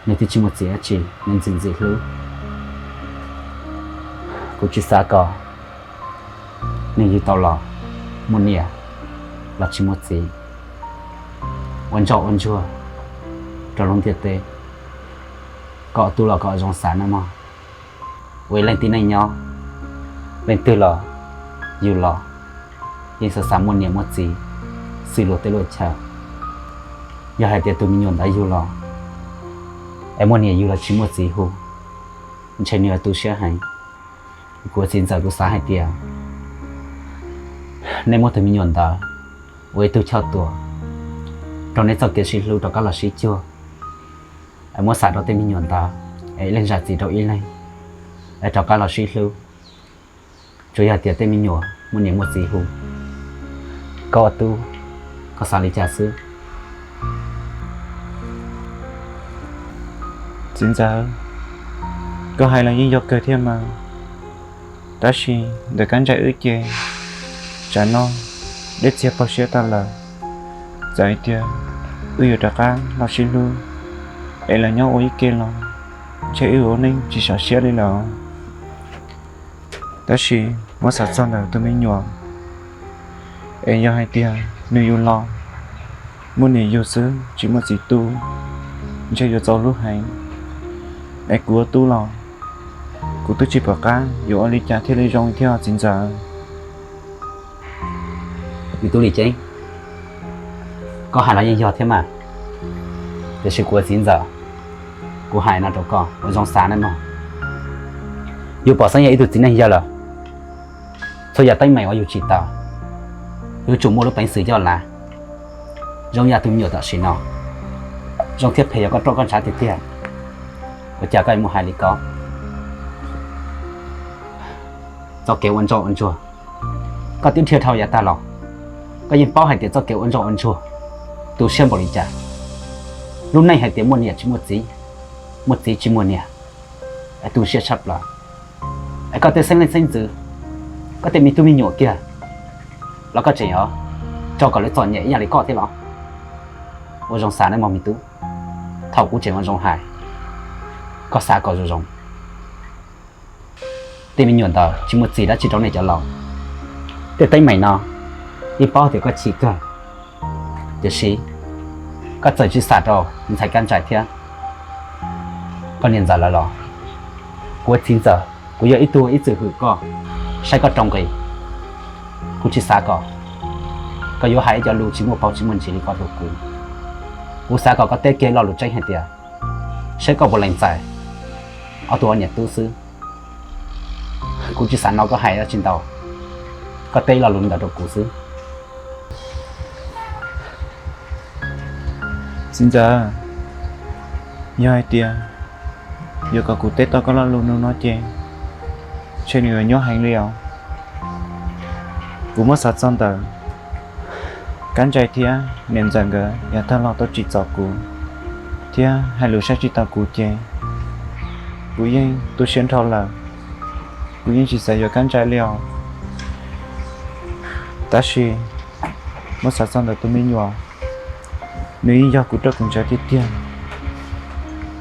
nws twb tsis muaj txim dab tsi, nws ntxim ntxim hlub. Kuv tsis xav kom nws yug tau los muaj niam los tsis muaj txiv, ua ntsoj ua ntsuag rau lub ntiaj teb. Koj tub los koj zoo xav nawb mog. Ua ib leej tib neeg nyob, leej twg los yug los yeej xav xav muaj niam muaj txiv xws luag tej luag chaw. Yog hais tias tus me nyuam ntawd yug los es muaj niam yug los tsis muaj txiv hu, ntshe nws yuav tu siab heev. Kuv ua txiv ntxawm kuv xav hais tias nej muab tus me nyuam ntawd ua ib tug choj tuam rau nej txoj kev sib hlub rov qab los sib cuag, es muab xa rau tej me nyuam ntawd es ib leeg zam txim rau ib leeg, es rov qab los sib hlub. Tsuas yog tias tej me nyuam muaj niam muaj txiv hu. Koj ua tub, koj xav li cas xwb? Txiv ntxawm, koj hais los yeej yog kawg thiab mas, tab sis ntawm Kab Nrais wb ces tsam no dej txiag pog siab tag lawm. Txawm hais tias wb yuav rov qab los sib hlub es los nyob ua ib ke los ntshe wb ua neej tsis sov siab li lawm. Tab sis muab xav txog ntawm tus me nyuam, es yog hais tias nws yug los muaj niam yug xwb tsis muaj txiv tu, ntshe yuav txaus hlub heev. Es kuv ua tub los kuv twb tsis pom qab yuav ua li cas thiaj li zoo thiab txiv ntxawm. Me tub Lis Ceeb, koj hais los yeej yog thiab mas, tiam sis kuv ua txiv ntxawm, kuv hais no rau koj ua zoo xav nawb mog. Yus pom xeeb yog ib tug txiv neej yawg lawm, txhua yam teeb meem uas yus tsim tau, yuav tsum muaj lub peev xwm coj lav zoo yam tus me nyuam tam sim no. Zoo thiab phem yog koj roj koj ntshav tiag tiag, ua cas koj yuav mus hais li ko? Txoj kev ua ntsoj ua ntsuag, koj twb dhia dhau yav tag los, koj yeej paub hais tias txoj kev ua ntsoj ua ntsuag tu siab npaum li cas. Lub neej hais tias muaj niam tsis muaj txiv, muaj txiv tsis muaj niam, es tu siab tshaj plaws. Es koj tej xeeb leej xeeb ntxwv, koj tej me tub me nyuam kiag los koj tseem yuav tso kom lawv txom nyem ib yam li koj thiab los? Ua zoo xav nawb mog me tub, thaum kuv tseem ua zoo hais, koj xav kom zoo zoo. Tej me nyuam ntawd tsis muaj txim dab tsi rau nej cov laus. Tej teeb meem no, yeej paub tias koj chim kawg, tiam sis koj txawm tsis xam rau ntxhais Kab Nrais thiab koj niam ntxawm lawv los. Kuv ua txiv ntxawm kuv yog ib tug ib txwm hwm koj, saib koj rau nqi. Kuv tsis xav kom koj yuav hais ib co lus tsis muaj paus tsis muaj ntsis li ko rau kuv. Kuv xav kom koj teb kiag lo lus tseeb hais tias saib koj puas lees txais ob tug ua niam tub xwb. Kuv tsis xav hnov koj hais dab tsi ntau, koj teb lo lus ntawd rau kuv xwb. Txiv ntxawm, yog hais tias yuav kom kuv teb tau koj lo lus no ces ntshe nws yuav nyuaj heev li os. Kuv muab xav txog ntawm Kab Nrais thiab niam ntxawm nkawd yav tag los tau tsim txom kuv thiab hais lus saib tsis taus kuv ces kuv yeej tu siab nrho lawm. Kuv yeej tsis xav yuav Kab Nrais li os. Tab sis muab xav txog ntawm tus me nyuam, nws yeej yog kuv roj kuv ntshav tiag tiag,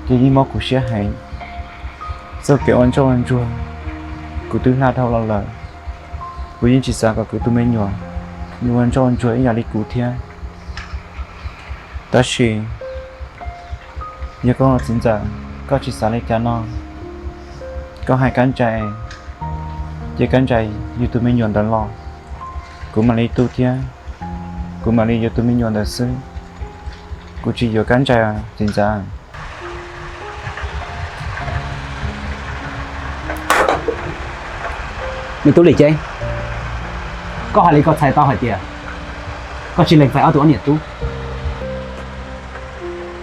ces yeej mob kuv siab heev. Txoj kev ua ntsoj ua ntsuag kuv twb hla dhau los lawm, kuv yeej tsis xav kom kuv tus me nyuam nws ua ntsoj ua ntsuag ib yam li kuv thiab. Tab sis yog koj txiv ntxawm koj tsis xav li cas no, koj hais Kab Nrais, cia Kab Nrais yug tus me nyuam ntawd los, kuv mam li tu thiab kuv mam li yuav tus me nyuam ntawd xwb. Kuv tsis yuav Kab Nrais txiv ntxawm. Me tub Lis Ceeb, koj hais li koj txhais tau hais tias koj tsis lees txais ob tug ob niam tub.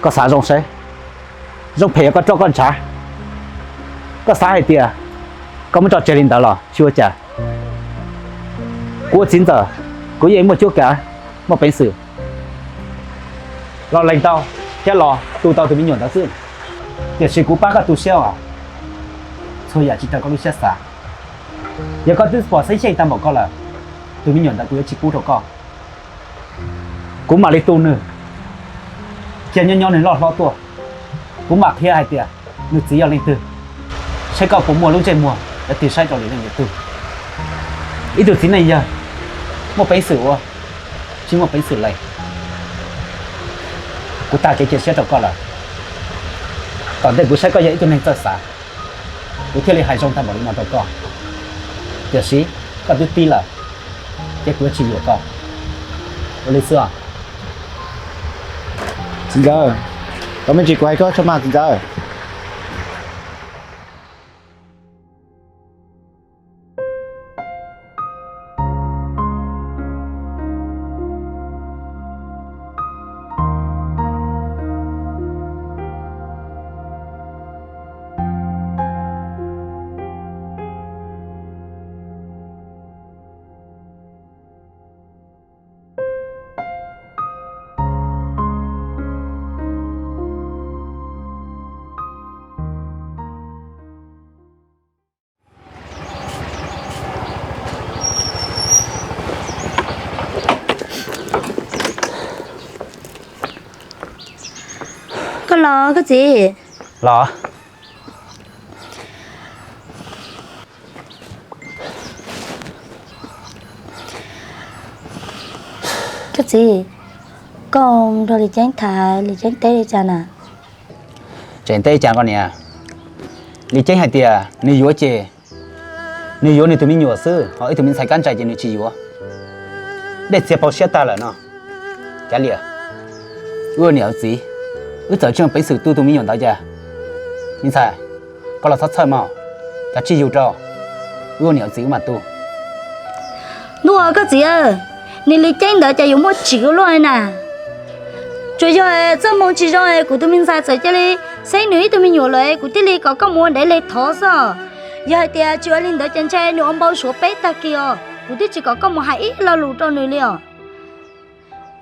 Koj xav zoo saib, zoo phem yog koj roj koj ntshav. Koj xav hais tias koj muab tso tseg li ntawd los tsis ua cas. Kuv ua txiv ntxawm, kuv yeej muaj cuab kav, muaj peev xwm los lees tau thiab los tu tau tus me nyuam ntawd xwb. Tiam sis kuv pab koj tu siab os, txhua yam tsis raws koj lub siab xav. Yog koj twb pom xeeb xyeej tag npaum koj lawm, tus me nyuam ntawd kuv yuav tsis pub rau koj. Kuv mam li tu nws, cia nyob nyob nws loj hlob tuaj, kuv mam qhia hais tias nws txiv yog leej twg, saib koj puas muaj lub ntsej muag yuav tig saib rau lwm leej lwm tug. Ib tug txiv neej yawg muaj peev xwm ua, tsis muaj peev xwm lees. Kuv tag kev cia siab rau koj lawm. Tom ntej kuv saib koj yog ib tug neeg txawj xav, kuv thiaj li hais zoo tag npaum li no rau koj. Tiam sis koj twb tib lawm, ces kuv yuav tsis yuam koj. Ua li xwb os. Txiv ntxawm, koj me ntsis kuv hais koj tso mas txiv ntxawm. Koj los koj txiv? Los. Koj txiv, koj nrog Lis Ceeb tham, Lis Ceeb teb li cas na? Tseem teb li cas koj niam? Lis Ceeb hais tias nws yuav ces nws yuav nws tus me nyuam xwb, ho ib tug me ntxhais kab ntsais ces nws tsis yuav. Dej txiag pau siab tag lawm no. Kav liam, wb ua niam ua txiv, wb txawm tsis muaj peev xwm tu tus me nyuam ntawd cas. Me ntxhais, koj los txhob txhawj mog, kav tsij yug rau, wb ua niam ua txiv wb mam tu. Ntuj, koj txiv, nws Lis Ceeb ntawd cas yuav muaj tsim ua luaj na. Tsuas yog txoj hmoo tsis zoo es kuv tus me ntxhais txawm cia li xeeb nws ib tug me nyuam lawm es kuv thiaj li kom koj mus ua ntev li thov xwb. Yog hais tias tsis ua li ntawd ces ntshe nws ua npau suav peb tag kis os, kuv twb tsis kom koj mus hais ib lo lus rau nws li os.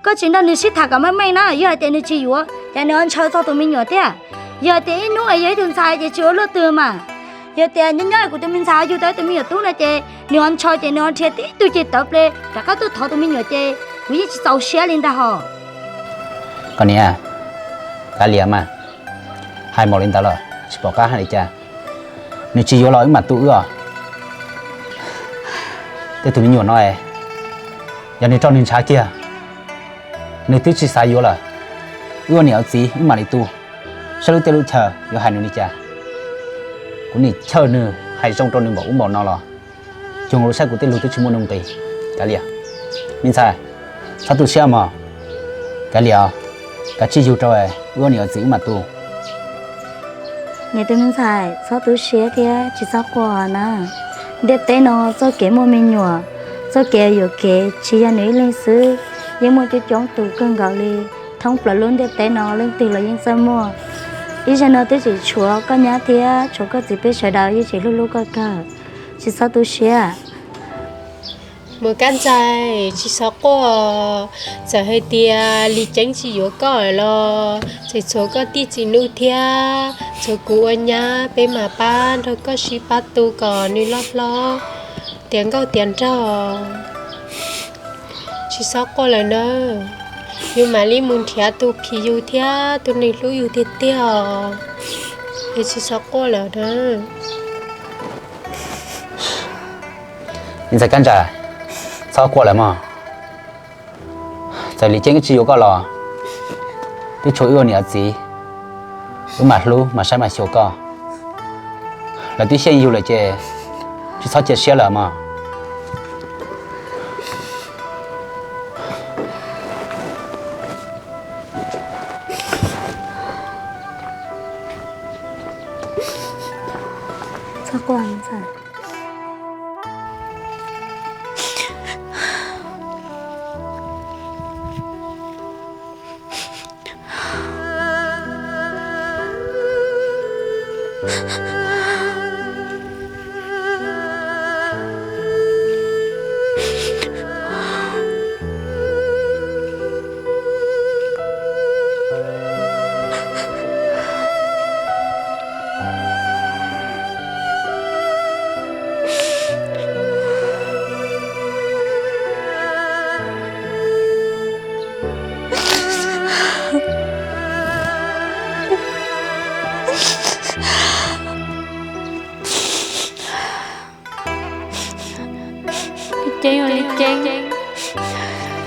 Koj tsis nrog nws sib tham kom meej meej na, yog hais tias nws tsis yuav ces nws ho ntshaw txog tus me nyuam thiab. Yog hais tias ib hnub es yog ib tug ntxhais ces tsis ua luaj twg mas. Yog tias nyob nyob kuv tus me ntxhais ho yug tau tus me nyuam tub no ces nws ho ntshaw ces nws ho nrhiav tib tug ceg tawv ple rov qab tuaj thov tus me nyuam ces kuv yeej tsis txaus siab li ntag hos. Koj niam, kav liam mas, hais npaum li ntawd los tsis pom qab hais li cas. Nws tsis yuav los wb mam tu wb os. Tej tus me nyuam no, yog nws raug nws ntshav kiag, nws twb tsis xav yuav lawm. Wb ua niam ua txiv wb mam li tu, saib lub teb lub chaw yuav hais nws li cas. Kuv nim chawj nws hais zoo rau nws npaum ub npaum no los, cuag nkaus saib kuv tej lus twb tsis muaj nuj nqis. Kav liam, me ntxhais, txhob tu siab mog. Kav liam, kav tsij yug rau, wb ua niam ua txiv wb mam tu. Niam tus me ntxhais, txhob tu siab thiab tsis txhob quaj na. Ntiaj teb no txoj kev muaj me nyuam, txoj kev yuam kev tsis yog nws ib leeg xwb, yeej muaj coob coob tus kawg nkaus li. Thoob plaws lub ntiaj teb no leej twg los yeej txawj muaj. Ib zaug no twb tsis tshuav koj nyab thiab tshuav koj txiv, peb sawv daws yeej tsis hlub hlub koj kawg. Tsis txhob tu siab. Muam Kab Ntxais, tsis txhob quaj. Txawm hais tias Lis Ceeb tsis yuav koj los tseem tshuav koj tij Txiv Nuj thiab tshuav kuv ua nyab, peb mam pab nrog koj sib pab tu kom nws loj hlob tiav nkauj tiav nraug. Tsis txhob quaj lawm nawb. Yus mam li mus nrhiav tus phim yus thiab tus neeg hlub yus tiag tiag os. Es tsis txhob quaj lawm nawb. Me ntxhais Kab Ntxais, txhob quaj lawm mog. Txawm Lis Ceeb tsis yuav koj los twb tshuav wb ua niam ua txiv, wb mam hlub mam saib mam xyuas koj. Lawv twb xyeej yus lawm ces tsis txhob cia siab lawm mog. Txhob quaj ntxhais. Lis Ceeb, Lis Ceeb,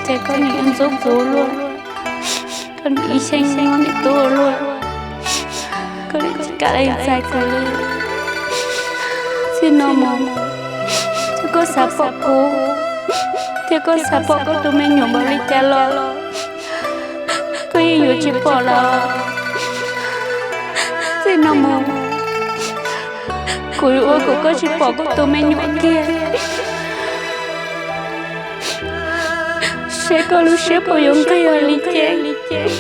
ces koj nim ntxub kuv luaj, koj nim ib xyeej muab niam tub ua luaj. Koj tsis kam ntxais kuv li. Txij no mus, koj xav pom kuv thiab koj xav pom koj tus me nyuam npaum li cas los koj yeej yuav tsis pom lawm. Txij no mus, kuv yuav ua kom koj tsis pom koj tus me nyuam kiag, seb koj lub siab puas yuav nqig li cas.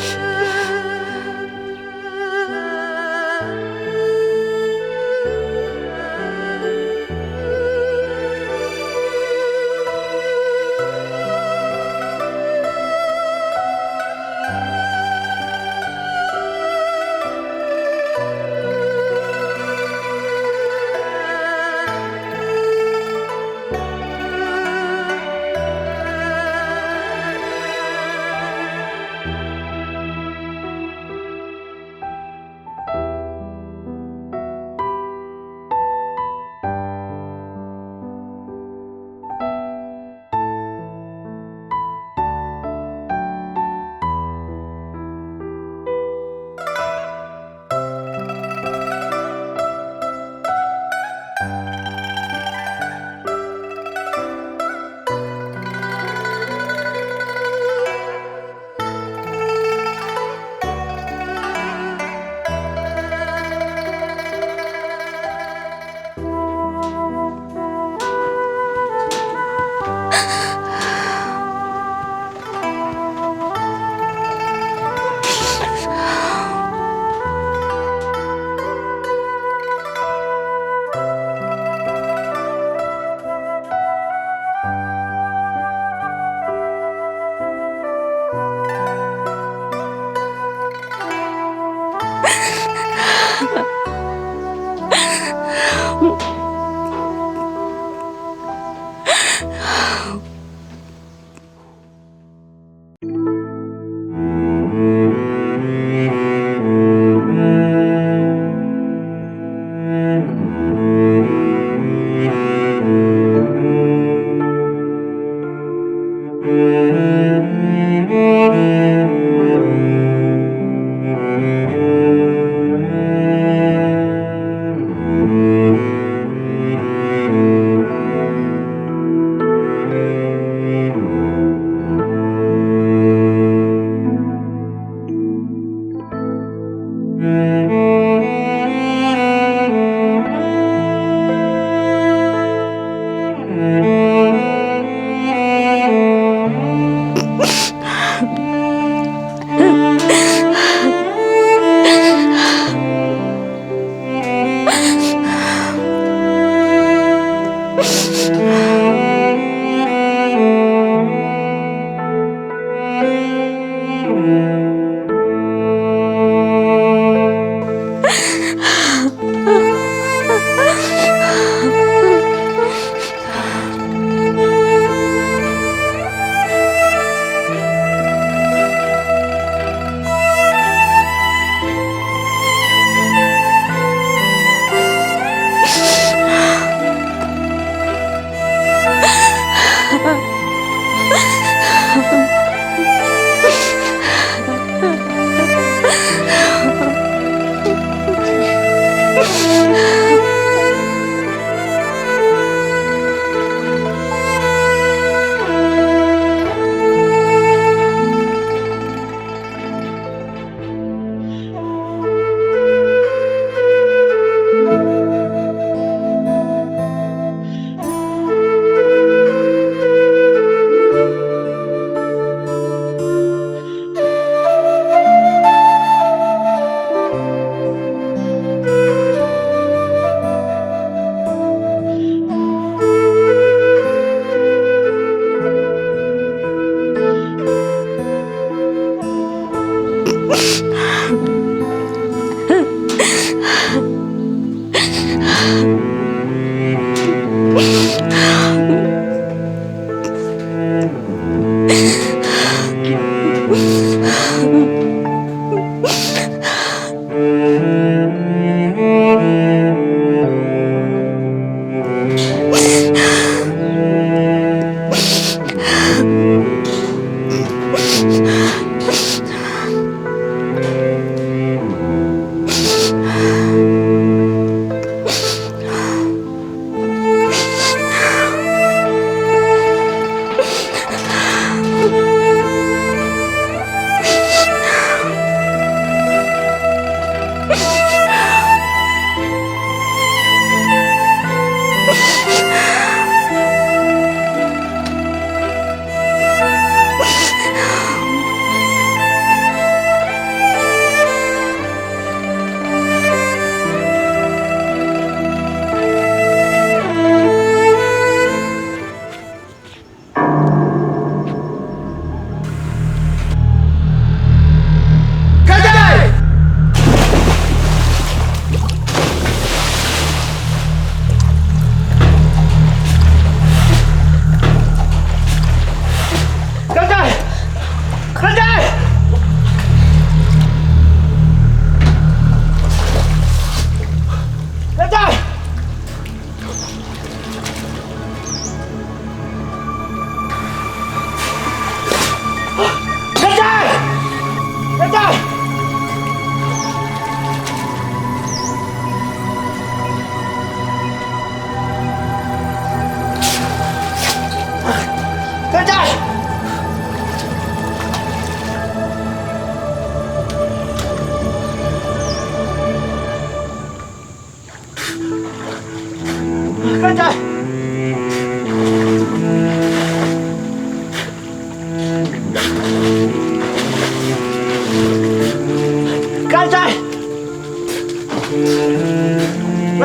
Kab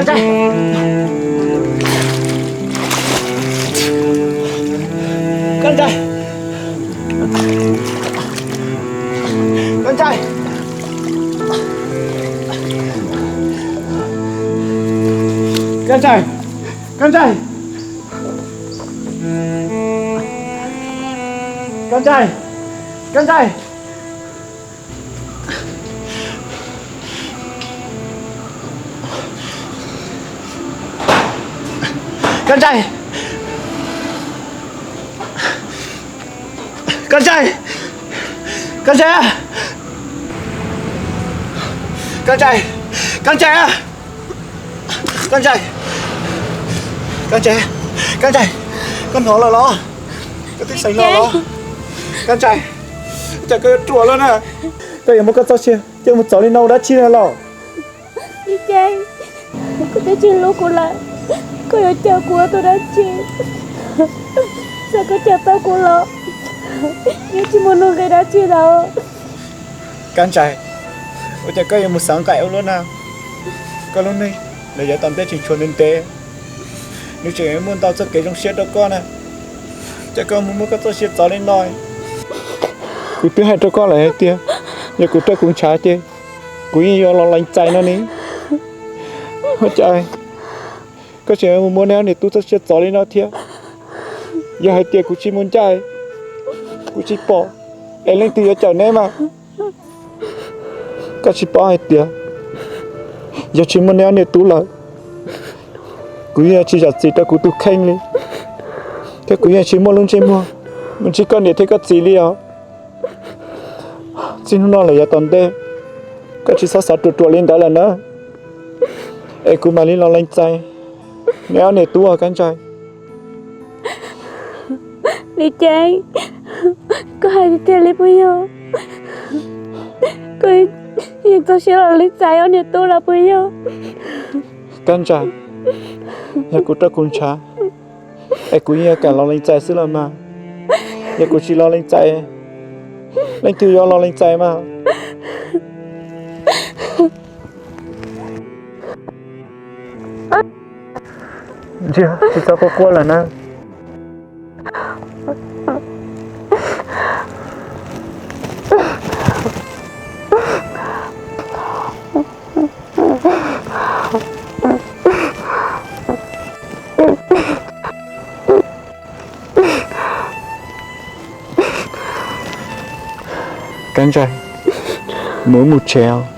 Ntsais! Kab Ntsais! Kab Ntsais! Kab Ntsais! Kab Ntsais! Kab Ntsais! Kab Ntsais! Kab Ntsais! Kab Ntsais! Kab Ntsais! Kab Ntsais! Kab Ntsais! Kab Ntsais! Kab Ntsais! Koj hnov lawm los? Koj twb xeev lawm los? Kab Ntsais! Cas koj yuav ruam lawm na? Koj yuav muab koj txoj sia coj mus txov li no ua dab tsi na los? Li Ceeb, koj twb tsis hlub kuv lawm, koj yuav cawm kuv ua tus dab tsi? Txawm koj cawm tau kuv los yeej tsis muaj nuj nqis dab tsi lawm. Kab Ntsais, ua cas koj yuav mus xav nqaim ua luaj na? Koj lub neej nws yav tom ntej tseem tshuav ntev ntev, nws tseem muaj ntau txoj kev zoo siab rau koj na. Cas koj mus muab koj txoj sia txov li no? Kuv twb hais rau koj lawm hais tias yog kuv raug kuv ntshav ces kuv yeej yuav los lees txais no ne. Ua cas koj tseem mus muab neb ob niam tub txoj sia txov li no thiab? Yog hais tias kuv tsis mus ncaj, kuv tsis pom, es leej twg yuav cawm neb mas? Koj tsis paub hais tias yog tsis muaj neb ob niam tub lawm, kuv yeej tsis zam txim rau kuv tus kheej li, thiab kuv yeej tsis muaj lub ntsej muag mus ntsib koj niam thiab koj txiv li os. Txij hnub no lawm yav tom ntej, koj tsis txhob xav ruam ruam li ntawd lawm na, es kuv mam li los lees txais neb ob niam tub os Kab Ntsais. Li Ceeb, koj hais tiag tiag li puas yog? Koj yeej txaus siab los lees txais ob niam tub los puas yog? Kab Ntsais, yog kuv raug kuv ntshav es kuv yeej yuav kam los lees txais xwb los mas. Yog kuv tsis los lees txais, leej twg yuav los lees txais mas? Ntsia, tsis txhob quaj quaj lawm na. Kab Ntsais, mus wb mus tsev os.